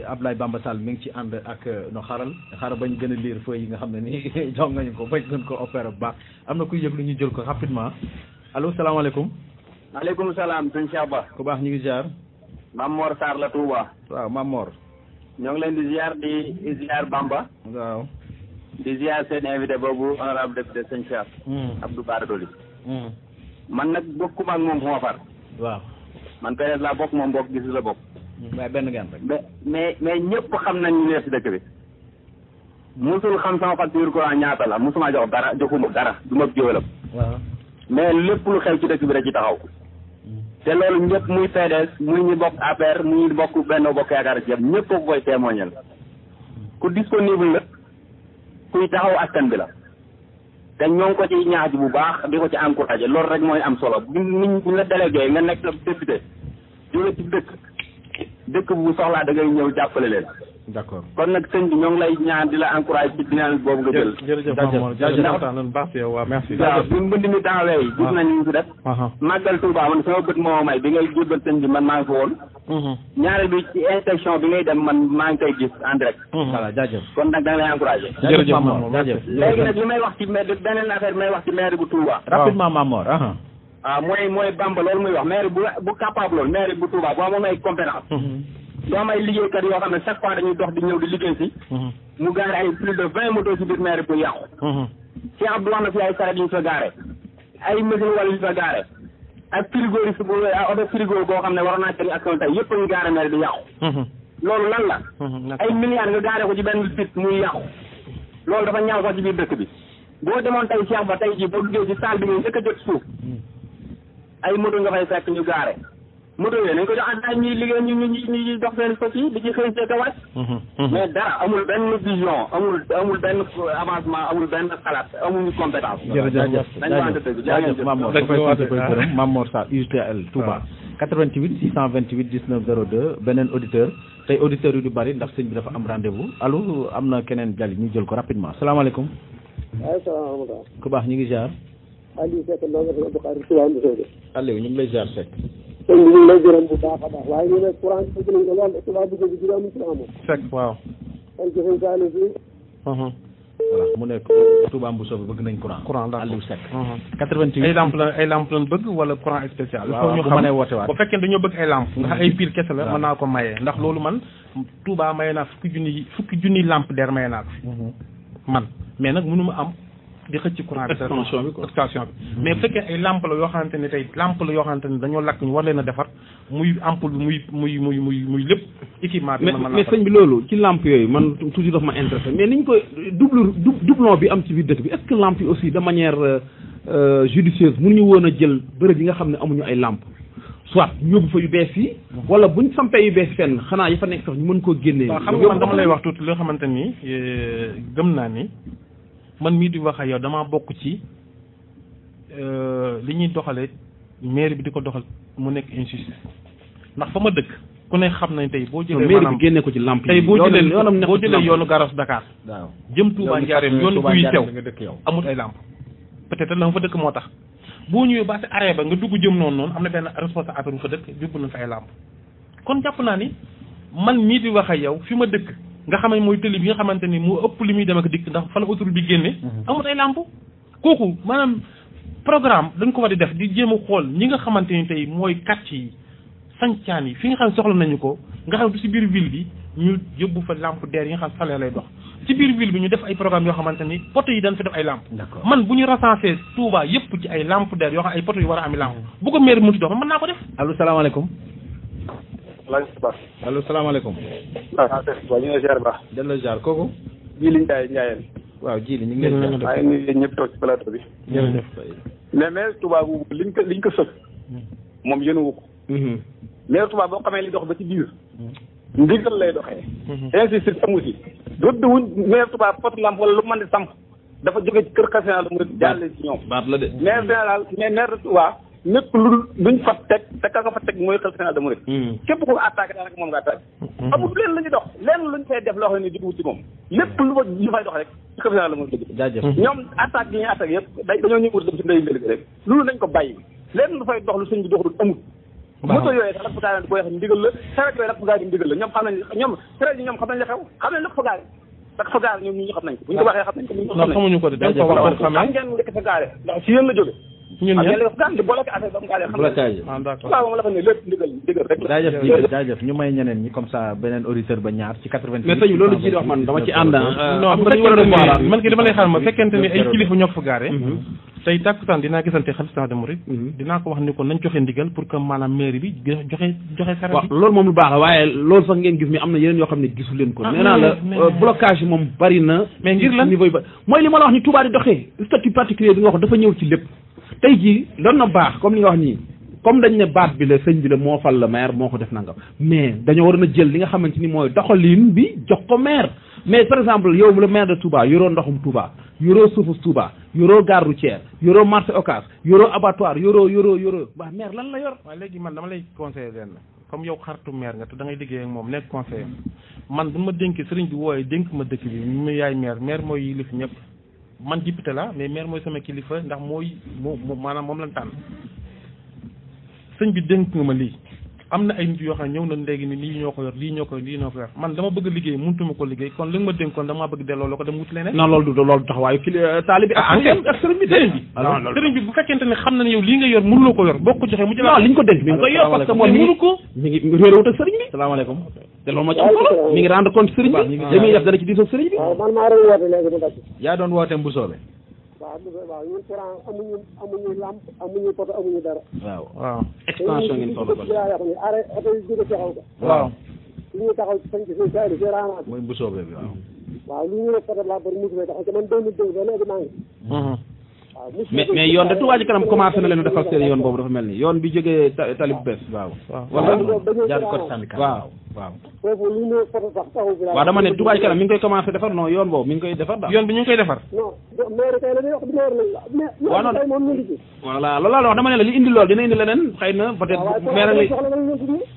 Abdoulaye Bamba Sall mi ngi ci ànd ak no xaral bañ gën a lire feuille yi nga xam ne ni jox ngañu ko bañ gën ko opérer bu baax am na kuy yëg lu ñu jël ko rapidement allo salaamaaleykum maaleykum salaam sëñ Cheikh Ba. ku baax ñu ngi ziar. Mame Mor Sarr la Touba. waaw Mame Mor. ñoo ngi leen di ziar Bamba. waaw. di ziar seen invité boobu honorable député sëñ Cheikh. Abdou Bara Dolly. man nag bokkuma ak moom moo far. waaw. man PDS laa bokk moom bokk gis la bokk. waaye benn ngeen rek. mais ñëpp xam nañ ñu ne si dëkk bi. musul xam sama facture courant ñaata la musuma jox dara joxuma dara du ma jóolam. waaw. mais lépp lu xew ci dëkk bi rek ci taxaw te loolu ñëpp muy PDS muy ñu bokk APR muy ñu bokk Benno Bokk Yaakaar ci ñëpp ko koy témoignal ku disponible la kuy taxaw askan bi la te ñoo ngi ko ci ñaax bu baax di ko ci encouragé loolu rek mooy am solo buñ la délégué nga nekk député jóge ci dëkk bu soxlaa da ngay ñëw jàppale leen. d'accord kon nag sëñ bi ñoo ngi lay ñaan di la encouragé ci dynamique boobu nga jël. jërëjëf baax yow waaw merci. waaw bi mbënd mi taxawee gis nañ ñu fi def. màggal Touba man sama bët moo may bi ngay jébal sëñ bi man maa ngi fa woon. ñaareel bi ci inspection bi ngay dem man maa ngi koy gis en direct. voilà jaajëf kon nag da nga lay encouragé. jërëjëf Mamor jaajëf. léegi nag li may wax ci beneen affaire may wax ci maire bu Touba. rapidement Mamor. waaw mooy Bamba loolu muy wax maire bu capable loolu maire bu Touba boo amoon ay compétence doo am ay liggéeykat yoo xam ne chaque fois dañuy dox di ñëw di liggéey si mu gaare ay plus de 20 motos si biir maire pour yàqu Cheikh Abdou wax na fi ay saret yu ñu fa gaare ay machine wala yu ñu fa gaare ak frigoriste bu oto frigo boo xam ne waroon naa jëriñ ak tey yëpp a ngi gaare maire di yàqu loolu lan la ay milliards nga gaare ko ci benn piste muy yàqu loolu dafa ñaaw sax ci biir dëkk bi boo demoon tey Cheikh Ba tey jii boo duggee ci salle bi nga njëkk a jot suuf ay moto nga fay fekk ñu gaare moto yooyu nañ ko jox ay ñuy liggéey ñu dox seen fas yi di ci xëy see wàcc mais dara amul benn vision amul benn avancement amul benn xalaat amuñu compétence. jërëjëf jaajëf Mame Mor Sarr UGTL Touba 88 628 19 02 beneen auditeur tey auditeurs yu du bari ndax sëñ bi dafa am rendez-vous allo am na keneen jali ñu jël ko rapidement salaamaaleykum. waaleykum ku baax ñu ngi ziar. Aliou Seck ndoo nga fi Abdou Khadre Touba Mbissode. Aliou ñu ngi lay ziar Seck. sëñ bi ñu ngi lay gërëm bu baax a baax waaye ñu ne courant bi bëgg nañ ko lool Touba bi jóge juróomi courant moom. Seck waaw. kon ci sëñ Saliou fii. voilà mu nekk Touba Mbissode bëgg nañ courant. courant d'accord Aliou Seck. 88 ay lampe lañ bëgg wala courant spécial. waaw bu mënee woote waat bu fekkee dañoo bëgg ay lampe nga xam ay pile kese la mën naa ko maye ndax loolu man Touba maye naa fukki junni lampe der maye naa ko man mais nag mënu ma am di xëcc courant bi extension bi quoi extension bi mais bu fekkee ay lampe la yoo xamante ne tey lampe la yoo xamante ne dañoo lakk ñu war leen a defar muy ampoule bi muy lépp équipement bi mais sëñ bi loolu ci lampe yooyu man toujours daf ma intéressé mais niñ koy doublon bi am ci biir dëkk bi est-ce que lampe yi aussi de manière judicieuse mënuñu woon a jël bërëb yi nga xam ne amuñu ay lampe soit ñu yóbbu fa yu bees yi wala buñ sampee yu bees fenn xanaa yi fa nekk sax ñu mën koo génnee. waaw xam nga man dama lay wax tuuti loo xamante ni gëm naa ni man mii di wax ak yow damaa bokk ci li ñuy doxalee mairie bi di ko doxal mu nekk injustice ndax fa ma dëkk ku ne xam nañ tey boo jëlee mairie bi génne ko ci lamp yi tey boo jëlee yoonu Garas Dakar jëm Touba Ndiarème yoonu buy sew amul ay lamp peut-être la nga fa dëkk moo tax boo ñëwee ba si arrêt ba nga dugg jëm noonu am na benn responsable affaire bu fa dëkk yóbbu na fa ay lamp kon jàpp naa ni man mii di wax ak yow fi ma dëkk nga xam ne mooy tëli bi nga xamante ni moo ëpp li muy dem ak dikk ndax fa la autoroute bi génne amul ay lamp kooku maanaam programme dañ ko war di def di jéem a xool ñi nga xamante ni tey mooy quartier yi sancaan yi fi nga xam ne soxla nañu ko nga xam ne du si biir ville bi ñu yóbbu fa lampadaire yi nga xam ne salaire lay dox ci biir ville bi ñu def ay programme yoo xamante ni poto yi dañ fi def ay lampe man bu ñu recensé Touba yëpp ci ay lampadaire yoo xam ay poto yu war a ami lampe bu ko maire mu ci dox mën naa ko def. allo salaamaaleykum. allo salaamaaleykum. waaw ñu ngi lay ziar baax. delloo ziar kooku. Jili Ndiaye Ndiayeen. waaw Jili ñu ngi lay ziar. maa ngi nuyu ñëpp toog ci plateau bi. jërëjëf. mais Touba bu liñ ko sëf. moom yënuwu ko. mais Touba boo xamee li dox ba ci biir. ndigal lay doxee. insiste amu si. rëdd wuñ maire Touba pot lamp wala lu mën di samp dafa jóge ci kër xasee mu jàlle ci ñoom. baat la de. maire général mais maire Touba ñëpp luñ fa teg te ka nga fa teg mooy xel général de Mouride. képp ku attaqué daanaka moom nga attaqué. amul leen la ñuy dox leen luñ fay def loo xam ne diggu ci moom lépp lu fay dox rek ci xel général de Mouride. jaajëf ñoom attaque yi ñuy attaqué yëpp dañoo ñuy wut dem ci ndeyu mbir rek loolu nañ ko bàyyi leen lu fay dox lu sëñ bi doxul amul. moto yooyu sax lakk gaari booy xam ndigal la saret yooyu lakk gaari ndigal la ñoom xam nañ ñoom saret yi ñoom xam nañ la xew xam nañ lakk fa gaari lakk fa gaari ñoom ñu xam nañ ko bu ñu ko waxee xam nañ ko non xamuñu ko de dañ ko wax xam ngeen lekk fa gaari ndax si yéen la jóge ñun ñëpp ngeen lekk fa gaari di bloqué affaire ba mu gaari xam nañ waaw moom la xam ne lépp ndigal rek jaajëf ñu may ñeneen ñi comme ça beneen auditeur ba ñaar ci 88 mais sëñ loolu ji wax man dama ci ànd non man ki dama lay xaar ma fekkente ni ay kilifa ñoo fa gaare tey tàkkusaan dinaa gisante xalifa général des mourides dinaa ko wax ni ko nañ joxe ndigal pour que maanaam mairie bi joxe saret waaw loolu moom lu baax la waaye loolu sax ngeen gis mi am na yeneen yoo xam ne gisu leen ko nee naa la blocage yi moom bari na mais ngir lan niveau yi ba mooy li ma la wax ni Touba di doxee statut particulier bi nga wax dafa ñëw ci lépp tey jii doon na baax comme li nga wax nii comme dañ ne baat bi la sëñ bi la moo fal la maire moo ko def nangam mais dañoo waroon a jël li nga xamante ni mooy doxalin bi jox ko maire mais par exemple yow le maire de Touba yoroo ndoxum Touba yoroo suufu Touba yoroo gare routière yoroo marché Ocass yoroo abattoir yoroo waa maire lan la yor. waaw léegi man dama lay conseiller leen comme yow xaritu maire nga te da ngay liggéey ak moom nekk conseiller man bu ma dénkee sëriñ bi wooyee dénk ma dëkk bi mu yaay maire mooy yilif ñëpp man député la mais maire mooy sama kilifa ndax mooy maanaam moom lañ tànn sëñ bi dénk nga ma lii am na ay nit yoo xam ne ñëw nañ léegi ni lii ñoo ko yor lii ñoo ko yor man dama bëgg liggéey mënutuma ko liggéey kon li nga ma dénkoon damaa bëgg delloo la ko dem wuti leneen. non loolu taxawaayu taalibe ak sëriñ bi sëriñ bi bu fekkente ne xam na ne yow lii nga yor mënuloo ko yor boo ko joxee mu jëlaat. non li ñu ko dénk mi ngi koy yor parce que moom mënu ko mi ngi réeréwut ak sëriñ bi. salaamaaleykum. te loolu moo ci am solo mi ngi rendre compte sëriñ bi li muy def dana ci diisoo sëriñ bi. waaw man maa doon woote léegi mu dagg. yaa doon woote Mbusoobe. waaw ñun courant amuñu lampe amuñu poto amuñu dara. waaw extension ngeen soxla ko. waaw li ñu taxaw ci sañ ci suñu saa yi raamaat. mooy Mbusoobe bi waaw. waaw li ñu ne poto la bari musu taxaw te man 2002 ba léegi maa ngi. waaw mais yoon de Touba Ca Kanam commencé na leen defal seen yoon boobu dafa mel ni yoon bi jógee tali bu bees. waaw wala jaar code syndical. waaw. foofu li ñu poto sax taxaw bi. waaw dama ne Touba Ca Kanam mi ngi koy commencé defar non yoon boobu mi ngi koy defar daal. yoon bi ñu ngi koy defar. non maire kay la ñuy wax maire lañ. waaw non tey moom ñu ngi ci. voilà loolu laa wax dama ne la li indi loolu dina indi leneen xëy na peut-être maire li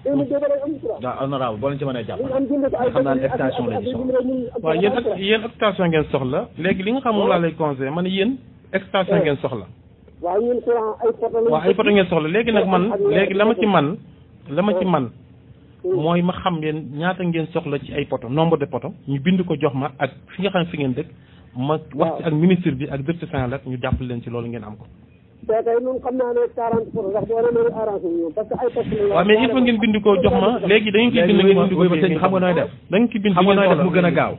waaw honorable boo leen ci mënee jàpp xam naa ne extension la ñu soxla. waaw yéen extension ngeen soxla léegi li nga xam moom laa lay conseillé man yéen extension ngeen soxla. waaw ñun courant ay poto lañ. waaw ay poto ngeen soxla léegi nag man léegi la ma ci man mooy ma xam ngeen ñaata ngeen soxla ci ay poto nombre de poto ñu bind ko jox ma ak fi nga xam ne fi ngeen dëkk ma wax ci ak ministre bi ak directeur général ñu jàppale leen ci loolu ngeen am ko. tey kay ñun xam naa ne 40 poto sax boo demee arrangé wu ñu parce que ay poto lañ. waaw mais il faut ngeen bind ko jox ma léegi da ngeen koy bind ngeen bind ko xam nga nooy def da ngeen koy bind xam nga nooy def mu gën a gaaw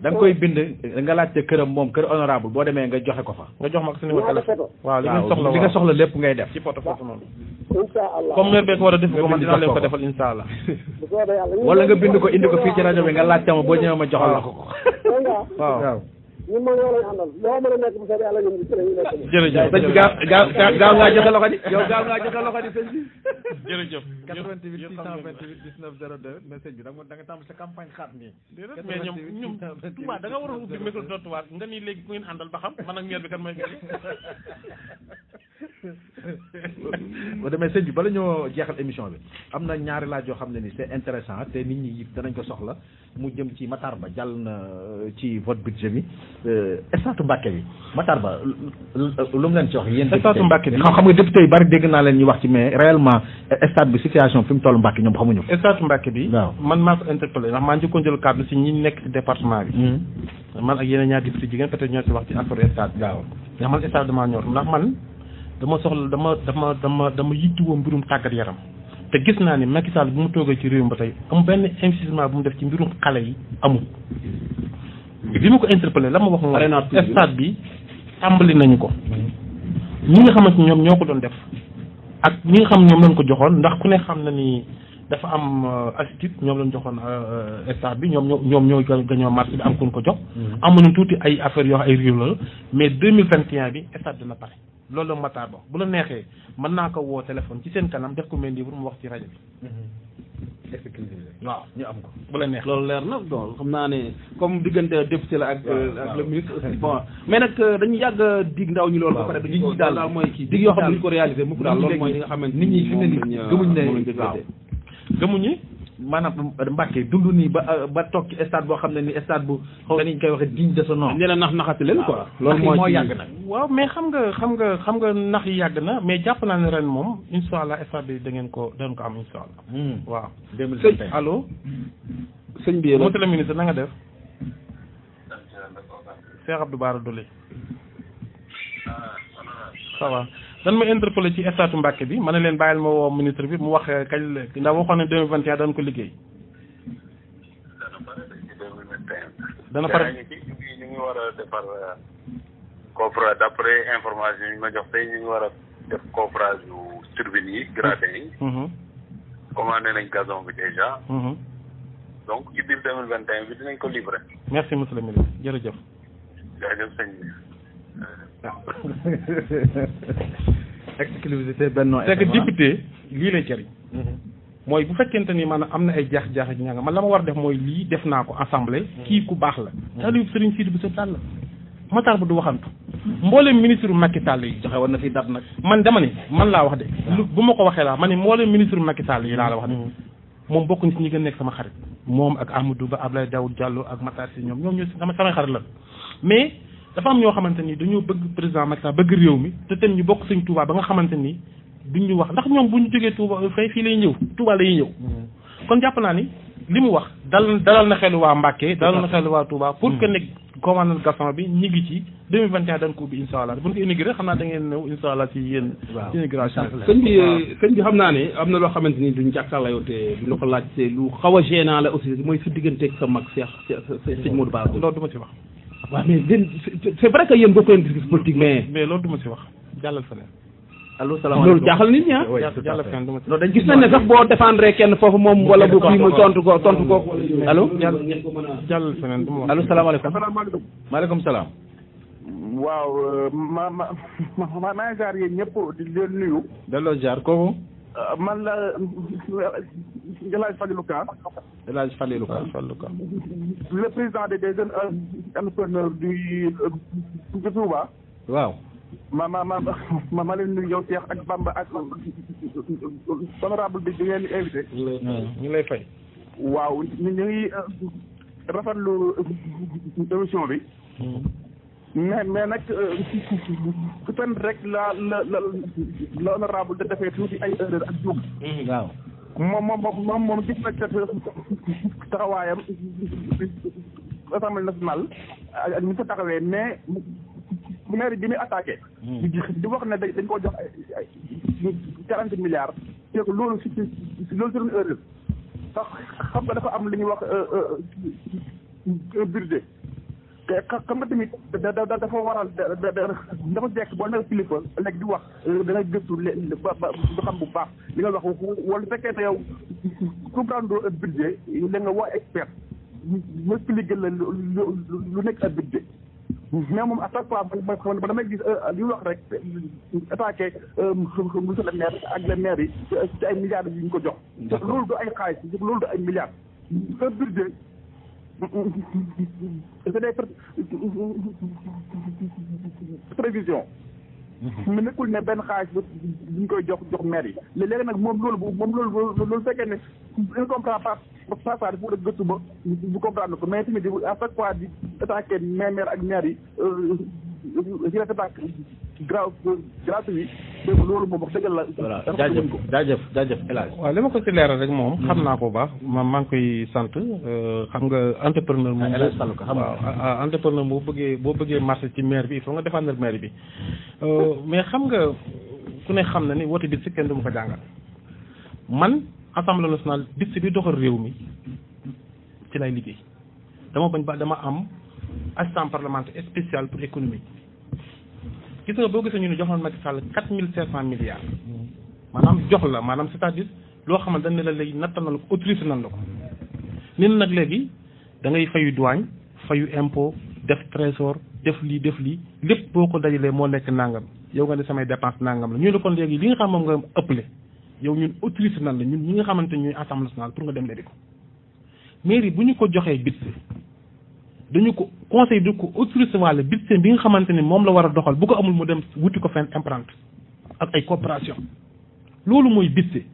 da nga koy bind nga laajte këram moom kër honorable boo demee nga joxe ko fa. nga jox ma ko sa numéro téléphone. waaw li nga soxla lépp ngay def. ci photo noonu. incha allah comme maire bee ko war a def ko man dinaa leen ko defal incha allah. wala nga bind ko indi ko fii ci rajo bi nga laajte ma boo ñëwee ma joxal la ko. waaw. ñun moom yow lañu àndal loo mën a nekk bu soobee yàlla ñun ci lañu nekk. jërëjëf sëñ bi gaaw ngaa joxe loxo di yow gaaw ngaa joxe loxo di sëñ bi. jërëjëf 88 628 19 02 mais sëñ bi da nga tàmbali sa campagne xaat nii. mais ñoom Touba da nga waroon ubbi micro trottoir nga ni léegi ku ngeen àndal ba xam man ak maire bi kan mooy gën. boo demee sëñ bi bala ñoo jeexal émission bi am na ñaari laaj yoo xam ne ni c'est intéressant te nit ñi danañ ko soxla mu jëm ci Matar Ba jàll na ci vote budget bi statu Mbàkke bi Matar Ba lu mu leen ci wax yéen statu Mbàkke bi xam nga député yi bari dégg naa leen ñu wax ci mais réellement stade bi situation fi mu toll Mbàkke ñoom xamuñu statu Mbàkke bi waaw man maa ko interpellé ndax maa njëkkoon jël kàddu si ñi nekk ci département bi man ak yeneen ñaar député jigéen peut-être ñoo si wax ci affaire stade bi waaw ndax man stade damaa ñor ndax man dama soxla dama yittuwoo mbirum tàggat yaram te gis naa ni Macky Sall bu mu toogee ci réew mi ba tey am benn investissement bu mu def ci mbirum xale yi amul bi ma ko interpellé la ma wax mooy stade bi tàmbali nañu ko ñi nga xamante ñoom ñoo ko doon def ak ñi nga xam ñoom lañ ko joxoon ndax ku ne xam na ni dafa am attitude ñoom lañ joxoon stade bi ñoom ñoo gañoo marché bi am ku ñu ko jox amuñu tuuti ay affaires yoo ay réew la mais 2021 bi stade dina pare loolu la Matar Ba bu la neexee mën naa ko woo téléphone ci seen kanam def ko mel nii pour mu wax ci rajo bi. waaw ñu am ko bu la neex. loolu leer na bon xam naa ne comme diggante député la ak le ministre aussi bon mais nag dañu yàgg dig ndaw ñi loolu ba pare dañu ñi daal mooy kii dig yoo xam ne duñu ko réalisé mukk daal loolu mooy li nga xamante nit ñi fi ne nii gëmuñ ne waaw gëmuñ ni maanaam Mbàkke dund nii ba toog ci stade boo xam ne ni stade bu xaw nañ koy waxee digne de son nom. nee na naxati leen quoi. loolu moo yàgg nag. waaw mais xam nga nax yi yàgg na mais jàpp naa ne ren moom incha allah stade bi da ngeen ko am incha allah. waaw 2021 allo. sëñ bi monsieur le ministre na nga def. Cheikh Abdou Bara Dolly. ça va. dan ma interpellé ci statu Mbàkke bi ma ne leen bàyyil ma woo ministre bi mu wax kañ la ndax waxoon ne 2021 dañ ko liggéey. dana pare ñu ngi war a defar coffrage d'après information yi ma jox tey ñu ngi war a def coffrage yu turbine yi gradin yi. commandé nañ gazon bi déjà. donc ci biir 2021 bi dinañ ko livrer. merci monsieur le ministre jërëjëf. jërëjëf sëñ bi. exclusivité Benno c'est que député lii lay jëriñ mooy bu fekkente ni maanaam am na ay jaax-jaax ak ñanga man la ma war a def mooy lii def naa ko assemblée kii ku baax la taalib Serigne Sidi bu sa tàll la Matar Ba du waxantu mbooleem ministre Macky Sall yi joxe woon na fi dat nag man dama ni man laa wax de bu ma ko waxee laa ma ne mbooleem ministre Macky Sall yi laa la wax de moom bokk ni si ñi gën nekk sama xarit moom ak Amadou Ba Abdoulaye Daouda Diallo ak Matar Sy ñoom ñoo samay xarit la mais dafa am ñoo xamante ni dañoo bëgg président Macky Sall bëgg réew mi te tam ñu bokk Sëñ Touba ba nga xamante ni duñ ñu wax ndax ñoom bu ñu jógee Touba fii lay ñëw Touba lay ñëw kon jàpp naa ni li mu wax dalal na xelu waa Mbàkke dalal na xelu waa Touba pour que ne commandant Gaston bi ñu ngi ci 2021 dañ ko ubbi incha allah bu ñu ko inauguré xam naa da ngeen ñëw incha allah ci yéen inauguration sëñ bi xam naa ne am na loo xamante ni duñ jàkkaarloo te duñu ko laaj te lu xaw a gênant la aussi mooy sa digganteeg sa mag sëñ Modou Bara loolu du ma ci wax waaw mais c'est vrai que yéen bokk leen gis politique mais loolu du ma si wax jàllal feneen. allo salaamaaleykum loolu jaaxal nit ñi ah. jàllal feneen du ma si wax. gis nañ ne sax boo défendre kenn foofu moom wala bu kii mu tontu ko allo. jàllal feneen du ma wax. allo salaamaaleykum. maaleykum salaam. waaw maa ngi jaar yéen ñëpp di leen nuyu. delloo jaar kooku. man la El Hadj Falilou Ka. El Hadj Falilou Ka. le président des jeunes entrepreneurs du Touba. waaw. ma leen nuyu yow Cheikh ak Bamba ak honorable bi ngeen di invité. ñu lay fay. waaw ñu ngi rafetlu émission bi. mais nag fen rek la honorable da defee tuuti ay erreur ak juum. waaw. moom gis na taxawaayam assemblée nationale ak ñu fa taxawee mais maire bi muy attaqué. di wax ne dañ ko jox ay 40 milliards. te loolu c'est une erreur. sax xam nga dafa am li ñuy wax un budget xam nga tamit dafa waral dafa jekk boo nekk kilifa léegi di wax da ngay gëstu ba du xam bu baax li nga wax wala fekkee ne yow comprendre un budget da nga woo expert mu expliqué la lu nekk un budget mais moom à chaque fois ba damay gis li wax rek attaqué monsieur le maire ak le maire yi ci ay milliards yi ñu ko jox loolu du ay xaalis loolu du ay milliards un budget c'est des prévisions mu nekkul ne benn xaalis bi ñu koy jox maire yi léegi nag moom loolu fekkee ne il comprend pas ça dafa war a gëstu ba bu comprendre ko mais tamit à chaque fois di attaqué maire ak maire yi si la attaque gratuit dégg loolu moom wax dëgg la. voilà jaajëf El Hadj. waaw li ma ko ci leeral rek moom. xam naa ko bu baax maa ngi koy sant xam nga entrepreneur moom. El Hadj Sall ko xam nga waaw entrepreneur boo bëggee marché ci maire bi il faut nga défendre maire bi mais xam nga ku ne xam na ni woote bi si kenn du ma ko jàngal man assemblée nationale bis bi doxal réew mi ci lay liggéey dama am assistant parlementaire spécial pour économie. gis nga boo gisee ñu ne joxoon Macky Sall 4500 milliards maanaam jox la maanaam c'est-à-dire loo xamante dañ ne la léegi nattal na la ko autorisé nan la ko nit nag léegi da ngay fayu douane fayu impôt def trésor def lii lépp boo ko dajalee moo nekk nangam yow nga ne samay dépense nangam la ñu ne kon léegi li nga xam moom nga ëppale yow ñun autorisé nan la ñun ñi nga xamante ñuy assemblée nationale pour nga dem lebi ko mairie bu ñu ko joxee budget dañu ko conseil du ko autorisé wàlle budget bi nga xamante ni moom la war a doxal bu ko amul mu dem wuti ko fenn emprunté ak ay coopération loolu mooy budget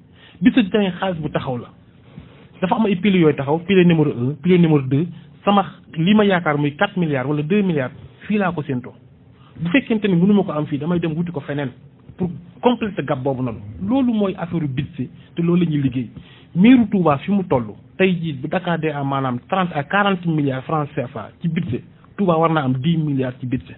di tamit xaalis bu taxaw la dafa am ay piliers yooyu taxaw pilier numéro 1 pilier numéro 2 sama li ma yaakaar muy 4 milliards wala 2 milliards fii laa ko séentoo bu fekkente ni mënu ma ko am fii damay dem wuti ko feneen pour compléter gap boobu noonu loolu mooy affaire budget te loolu la ñuy liggéey mairie Touba fi mu toll tey jii bu Dakar dee am maanaam 30 à 40 milliards francs CFA ci budget Touba war naa am 10 milliards ci budget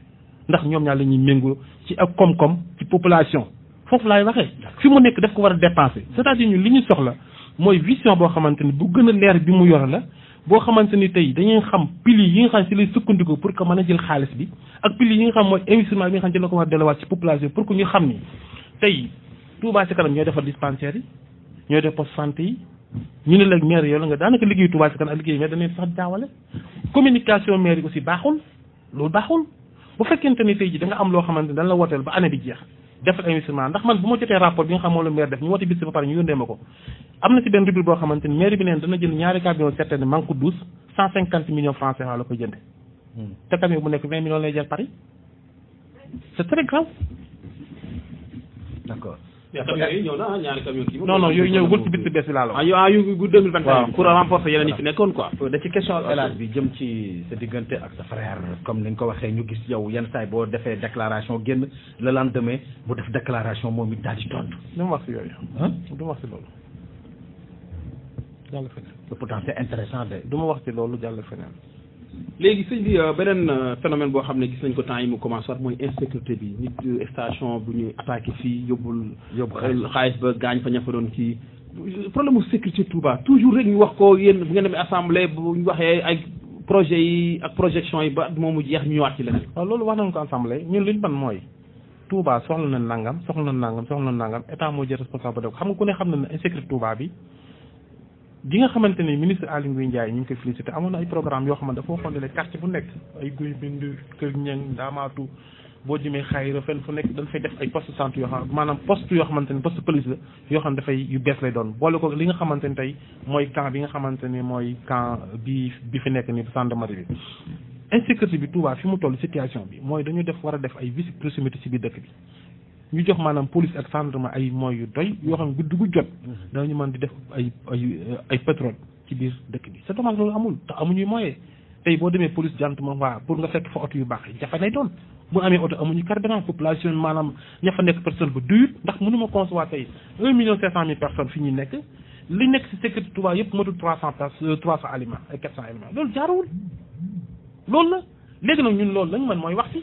ndax ñoom ñaar la ñuy méngoo ci ak koom-koom ci population foofu laay waxee fi mu nekk daf ko war a dépenser c'est-à-dire ñun li ñu soxla mooy vision boo xamante ni bu gën a leer bi mu yor la boo xamante ni tey dañuy xam piliers yi nga xam si lay sukkandiku pour que mën a jël xaalis bi ak piliers yi nga xam mooy investissement bi nga xam ci la ko war a delluwaat ci population pour que ñu xam ni tey Touba ci kanam ñooy defar dispensaires yi ñooy def poste santé yi ñu ne léegi maire yow la nga daanaka liggéeyu Touba ci kanam ak liggéeyu maire dañuy sax jaawale communication maire yi aussi baaxul loolu baaxul bu fekkente ni tey ji da nga am loo xamante ni dañ la wooteel ba année bi jeex defal investissement ndax man bu ma jotee rapport bi nga xam moom la maire def ñu woote bis ba pare ñu yónnee ma ko am na ci benn rubrique boo xamante ni maire bi neen dana jënd ñaari camion certaine manque douce 150 millions francs CFA la koy jënde te camion bu nekk 20 millions lay jar Paris c'est très grave d'accord ñëw na ñaari camion kii non yooyu ñëwagul ci bis bees bi laa la wax yu 2021 pour renforcer yeneen yi fi nekkoon quoi da ci question élage bi jëm ci sa diggante ak sa frère comme ni nga ko waxee ñu gis yow yenn saay boo defee déclaration génn le lendemain bu def déclaration moom it daal di tontu du ma wax si yooyu du ma wax si loolu jàll feneen pourtant c'est intéressant de du ma wax ci loolu jàll feneen léegi sëñ bi beneen phénomène boo xam ne gis nañ ko temps yi mu commencé waat mooy insécurité bi nit station bu ñuy attaqué fii yóbbu xaalis ba gaañ fa ña fa doon kii problème mu sécurité Touba toujours rek ñu wax ko yéen bu ngeen demee assemblée bu ñu waxee ay projets yi ak projection yi ba moomu jeex ñu ñëwaat ci leneen. waaw loolu wax nañ ko assemblée ñun liñ ban mooy Touba soxla na nangam état moo jël responsable ba def xam nga ku ne xam na ne insécurité Touba bi gi nga xamante ni ministre Aly Ngouille Ndiaye ñu ngi koy félicité amoon na ay programme yoo xamante dafa waxoon ne quartier bu nekk ay guy bind kër ñeng ndaamaatu boo jëmee xayra fenn fu nekk dañ fay def ay poste santé yoo xam maanaam poste yoo xamante ni poste police la yoo xam ne dafay yu bees lay doon boole ko li nga xamante ni tey mooy camp bi nga xamante ni mooy camp bi fi nekk ni gendarmerie bi insécurité bi Touba fi mu toll situation bi mooy dañu war a def ay visite proximité ci biir dëkk bi ñu jox maanaam police ak gendarme ay moyens yu doy yoo xam ne guddi gu jot danañu mën di def ay pétrole ci biir dëkk bi c'est dommage loolu amul te amuñuy moyens tey boo demee police gendarme waa pour nga fekk fa oto yu baax yi jafe lay doon bu amee oto amuñu carburant population maanaam ña fa nekk personne ba duyut ndax mënuma concevoir tey 1,5 million personnes fi ñuy nekk li nekk si sécurité Touba yëpp matul 300 aliments ay 400 aliments loolu jaarawul loolu la léegi nag ñun loolu lañu mën mooy wax ci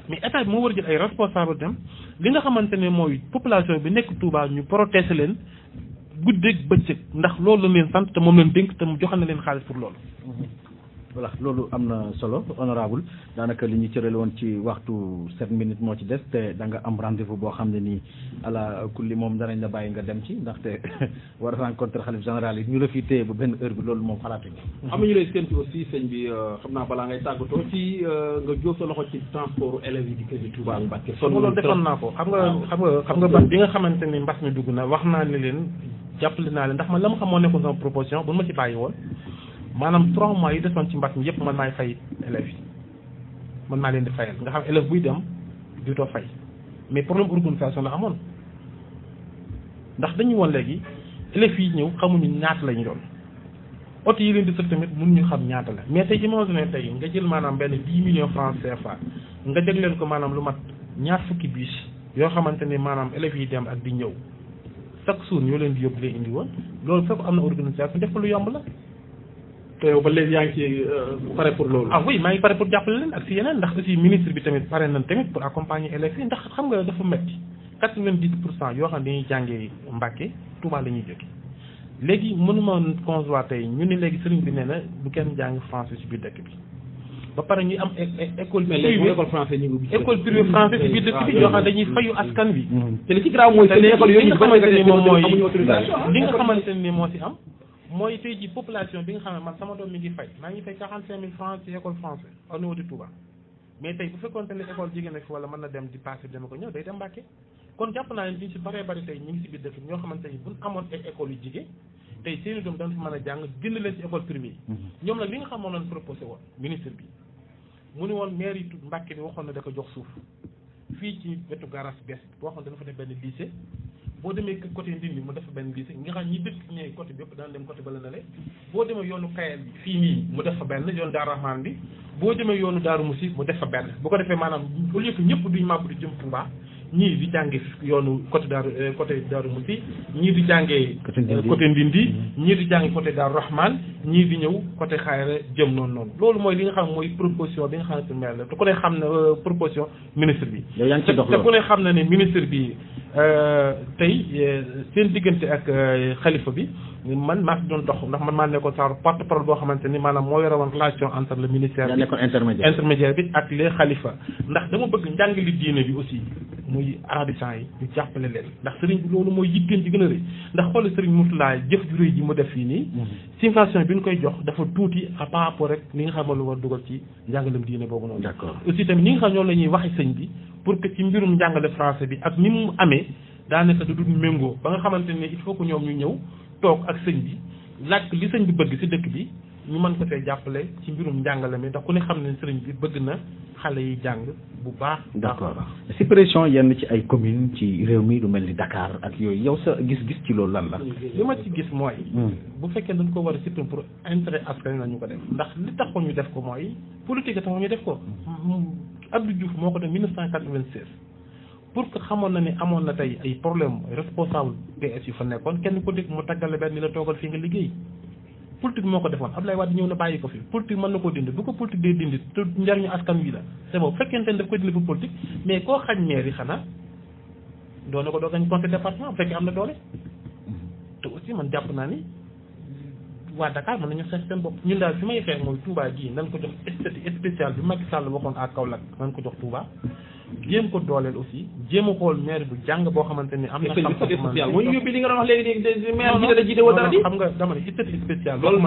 mais état bi moo war a jël ay responsable dem li nga xamante ne mooy population bi nekk Touba ñu protéger leen guddeeg bëccëg ndax loolu la leen sant te moom leen dénk te mu joxal na leen xaalis pour loolu. voilà loolu am na solo honorable daanaka li ñu cërale woon ci waxtu 7 minutes moo ci des te da nga am rendez-vous boo xam ne nii ala kulli moom danañ la bàyyi nga dem ci ndaxte war a rencontre xalif général yi ñu la fi téye ba benn heure bi loolu moom xalaatuñ ko. am na ñu lay séntu aussi sëñ bi xam naa balaa ngay tàggatoo ci nga jóg sa loxo ci transport élèves yi di kër gi Touba ak Mbacké. kon loolu defoon naa ko xam nga ban bi nga xamante ni mbas mi dugg na wax naa ne leen jàppale naa leen ndax man la ma xam moo nekkoon sama proposition bu ma ci bàyyi woon maanaam 3 mois yi desoon ci mbas mi yëpp man maay fay élèves yi man maa leen di fayal nga xam élève buy dem du too fay mais problème organisation la amoon ndax dañuy woon léegi élèves yi ñëw xamuñu ñaata la ñu doon oto yi leen di sëf tamit mënuñu xam ñaata la mais tey imagine tey nga jël maanaam benn 10 millions francs CFA nga jeg leen ko maanaam lu mat ñaar fukki bus yoo xamante ni maanaam élèves yi dem ak di ñëw chaque jour ñoo leen di yóbbu leen indi woon loolu fekk am na organisation def ko lu yomb la. te yow ba léegi yaa ngi ci pare pour loolu. ah oui maa ngi pare pour jàppale leen ak si yeneen ndax aussi ministre bi tamit pare nañ tamit pour accompagner élèves yi ndax xam nga dafa metti 90% yoo xam ne dañuy jàngee Mbacké Touba la ñuy jóge léegi mënuma concevoir tey ñu ne léegi sëriñ bi nee na bu kenn jàng français ci biir dëkk bi ba pare ñuy am école privée école français ñu ngi école privée français ci biir dëkk bi yoo xam ne dañuy fayu askan bi te li ci grave mooy seen école yooyu li nga xamante ni moom mooy amuñu autorisation li nga xamante ni moo ci am mooy tey ji population bi nga xam ne man sama doom mi ngi fay maa ngi fay 45 000 francs ci école français au niveau de Touba mais tey bu fekkoonte ne école jigéen na fi wala mën na dem di passé dama ko ñëw day dem Mbacké kon jàpp naa ne ñu ci bëree bëri tey ñu ngi ci biir dëkk bi ñoo xamante ni buñ amoon ay écoles yu jigéen tey seeni doom dañ fi mën a jàng bind leen ci école privée yi ñoom nag li nga xam moom lañ proposé woon ministre bi mu ni woon maire yi Mbacké bi waxoon na da ko jox suuf fii ci wetu garage bees bi waxoon dana fa def benn lycée boo demee côté Ndindi mu def benn lycée nga xam ñi dëkk ñooy côté bi yëpp daan dem côté bala na le boo demee yoonu Kayel bi fii nii mu def fa benn yoonu Daaru Rahman bi boo demee yoonu Daaru Musi mu def fa benn bu ko defee maanaam au lieu que ñëpp duñ màbb di jëm Touba ñii di jàngee yoonu côté Daaru Musi ñii di jàngee côté Ndindi ñii di jàngee côté Daaru Rahman ñii di ñëw côté Xayra jëm noonu loolu mooy li nga xam mooy proposition bi nga xamante ne la te ku ne xam ne proposition ministre bi te ku ne xam na ne ministre bi tey seen diggante ak xalifa bi man maa fi doon dox ndax man maa nekkoon sa porte-parole boo xamante ni maanaam moo yore woon relation entre le ministère bi intermédiaire bi ak les xalifa ndax dama bëgg njàngali diine bi aussi muy arabisant yi ñu jàppale leen ndax sëriñ bi loolu mooy yitteel ji gën a rëy ndax xoolal sëriñ Mourtala jëf ju rëy ji mu def fii nii subvention bi ñu koy jox dafa tuuti par rapport rek li nga xam ne lu war dugal ci njàngalem diine boobu noonu aussi tamit ñi nga xam ñoom la ñuy waxi sëñ bi pour que ci mbirum njàngale français bi ak ni mu amee daanaka du dul méngoo ba nga xamante ne il faut que ñoom ñu ñëw toog ak sëñ bi laaj li sëñ bi bëgg ci dëkk bi ñu mën ko see jàppale ci mbirum njàngale mi ndax ku ne xam ne sëriñ bi bëgg na xale yi jàng bu baax. d'accord si pression yenn ci ay communes ci réew mi lu mel ni Dakar ak yooyu yow sa gis-gis ci loolu lan la. li ma ci gis mooy. bu fekkee dañ ko war a supprimer pour intérêt askan la ñu ko def ndax li taxoon ñu def ko mooy politique taxoon ñu def ko. Abdou Diouf moo ko def 1996 pour que xamoon na ni amoon na tey ay problème responsable PS yu fa nekkoon kenn ko dégg mu taggale benn ni la toogal fii nga liggéey. politique moo ko defoon Abdoulaye Wade ñëw na bàyyi ko fi politique mën na koo dindi bu ko politique dee dindi te njariñu askan wi la c'est bon fekkente ne daf koy dindi pour politique mais koo xañ maire yi xanaa doone ko doo gañ conseil département bu fekkee am na doole te aussi man jàpp naa ni waa Dakar mën nañu xeex seen bopp ñun daal fi may xeex mooy Touba gii nan ko jox statut spécial bi Macky Sall waxoon à Kaolack nan ko jox Touba jéem ko dooleel aussi jéem a xool maire bu jàng boo xamante ni am na xam-xam mooy yóbbi li nga doon wax léegi nii maire ji da jiite woo dara di xam nga dama ne statut spécial loolu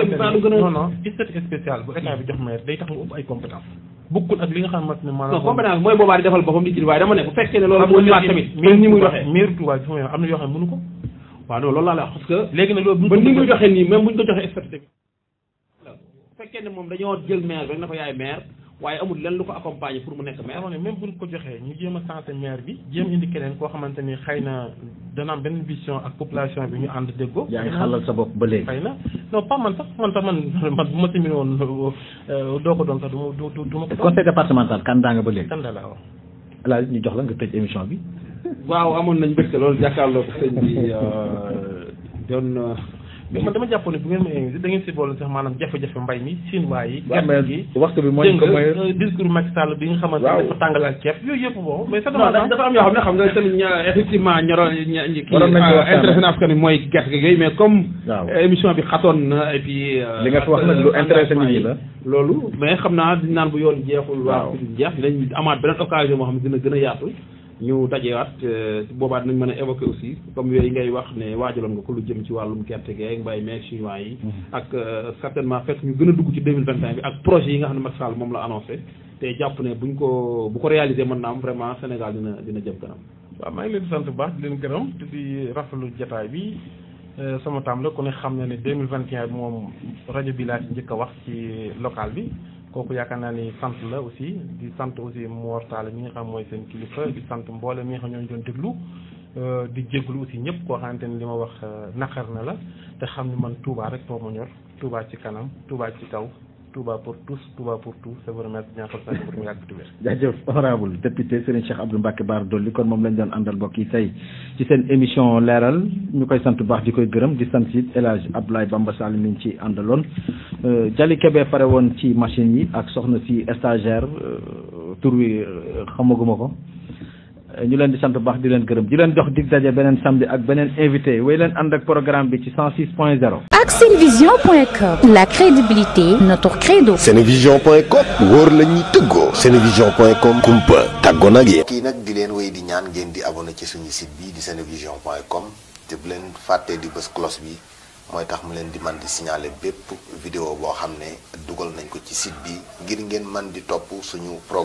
non statut spécial bu état bi jox maire day tax mu ëpp ay compétence bokkul ak li nga xamante ne maanaam compétence mooy boobaa di defal boppam di ci waaye dama ne bu fekkee ne loolu moo ñëwaat tamit même ni muy doxee maire Touba bi am na yoo xam ne mënu ko waaw non loolu laa la wax parce que léegi nag loolu ba ni muy doxee nii même buñ ko joxee statut bu fekkee ne moom dañoo jël maire rek na ko yaay maire waaye amul lenn lu ko accompagner pour mu nekk maire. ne même buñ ko joxee ñu jéem a sensé maire bi jéem indi keneen koo xamante ni xëy na dana am benn vision ak population bi ñu ànd déggoo. yaa ngi xalal sa bopp ba léegi. xëy na non pas man sax man bu ma simili woon doo ko doon sax du ma ko. conseil départemental candidat nga ba léegi. candidat la waaw. Alaaji ñu jox la nga tëj émission bi. waaw amoon nañ mbégte loolu jàkkaarloo ko sëñ bi doon mais man dama jàpp ne bu ngeen ma invité da ngeen si boole sax maanaam jafe-jafe mbay mi chinois yi. gerte gi waxtu bi moo ñu ko may discours Macky Sall bi nga xamante ne dafa tàngal ak ceeb yooyu yëpp bon mais dafa am yoo xam ne tamit effectivement intéressé na askan wi mooy gerte gi yooyu mais comme émission bi xatoon na et puis li nga fi wax nag lu intéressé nit ñi la loolu mais xam naa di naan bu yoon jeexul waaw jeex dinañ amaat beneen occasion moo xam ne dina gën a yaatu ñu dajewaat boobaa dinañ mën a évoquer aussi comme yooyu ngay wax ne waajaloon nga ko lu jëm ci wàllum gerte geeg mbay meeg chinois yi ak certainement fekk ñu gën a dugg ci 2021 bi ak projet yi nga xam ne Macky Sall moom la annoncé te jàpp ne bu ko réaliser mën naa am vraiment Sénégal dina jëm kanam. waaw maa ngi leen di sant bu baax di leen gërëm te di rafetlu jotaay bi sama tam la ku ne xam na ne 2021 bi moom rajo bi laa ci njëkk a wax ci local bi kooku yaakaar naa ni sant la aussi di sant aussi Mor Talla mi nga xam mooy seen kilifa di sant mboole mi nga xam ñoo doon déglu di jégalu aussi ñëpp koo xamante ni li ma wax naqar na la te xam ni man Touba rek moo ma ñor Touba ci kanam Touba ci kaw Touba pour tous Touba pour tout c'est vraiment bien pour ça pour mu yàgg tuwér jaajëf honorable député Serigne Cheikh Abdou Mbacké Bara Dolly kon moom lañ doon àndal mbokk yi tey ci seen émission leeral ñu koy sant bu baax di koy gërëm di sant it El Hadj Abdoulaye Bamba Sall mi ñu ci àndaloon Jali Kébé pare woon ci machine yi ak soxna si stagiaire tur wi xamaguma ko ñu leen di sant bu baax di leen gërëm di leen jox dig daje beneen samedi ak beneen invité way leen ànd ak programme bi ci 106.0 ak Senevision.com la crédibilité notre credo. Senevision.com wóor la ñuy tëggoo. Senevision.com kumpa tàggoo nag yéen. kii nag di leen wéy di ñaan ngeen di abonné ci suñu site bi di Senevision.com te bu leen fàttee di bës cloche bi mooy tax mu leen di man di signaler bépp vidéo boo xam ne dugal nañ ko ci site bi ngir ngeen man di topp suñu programme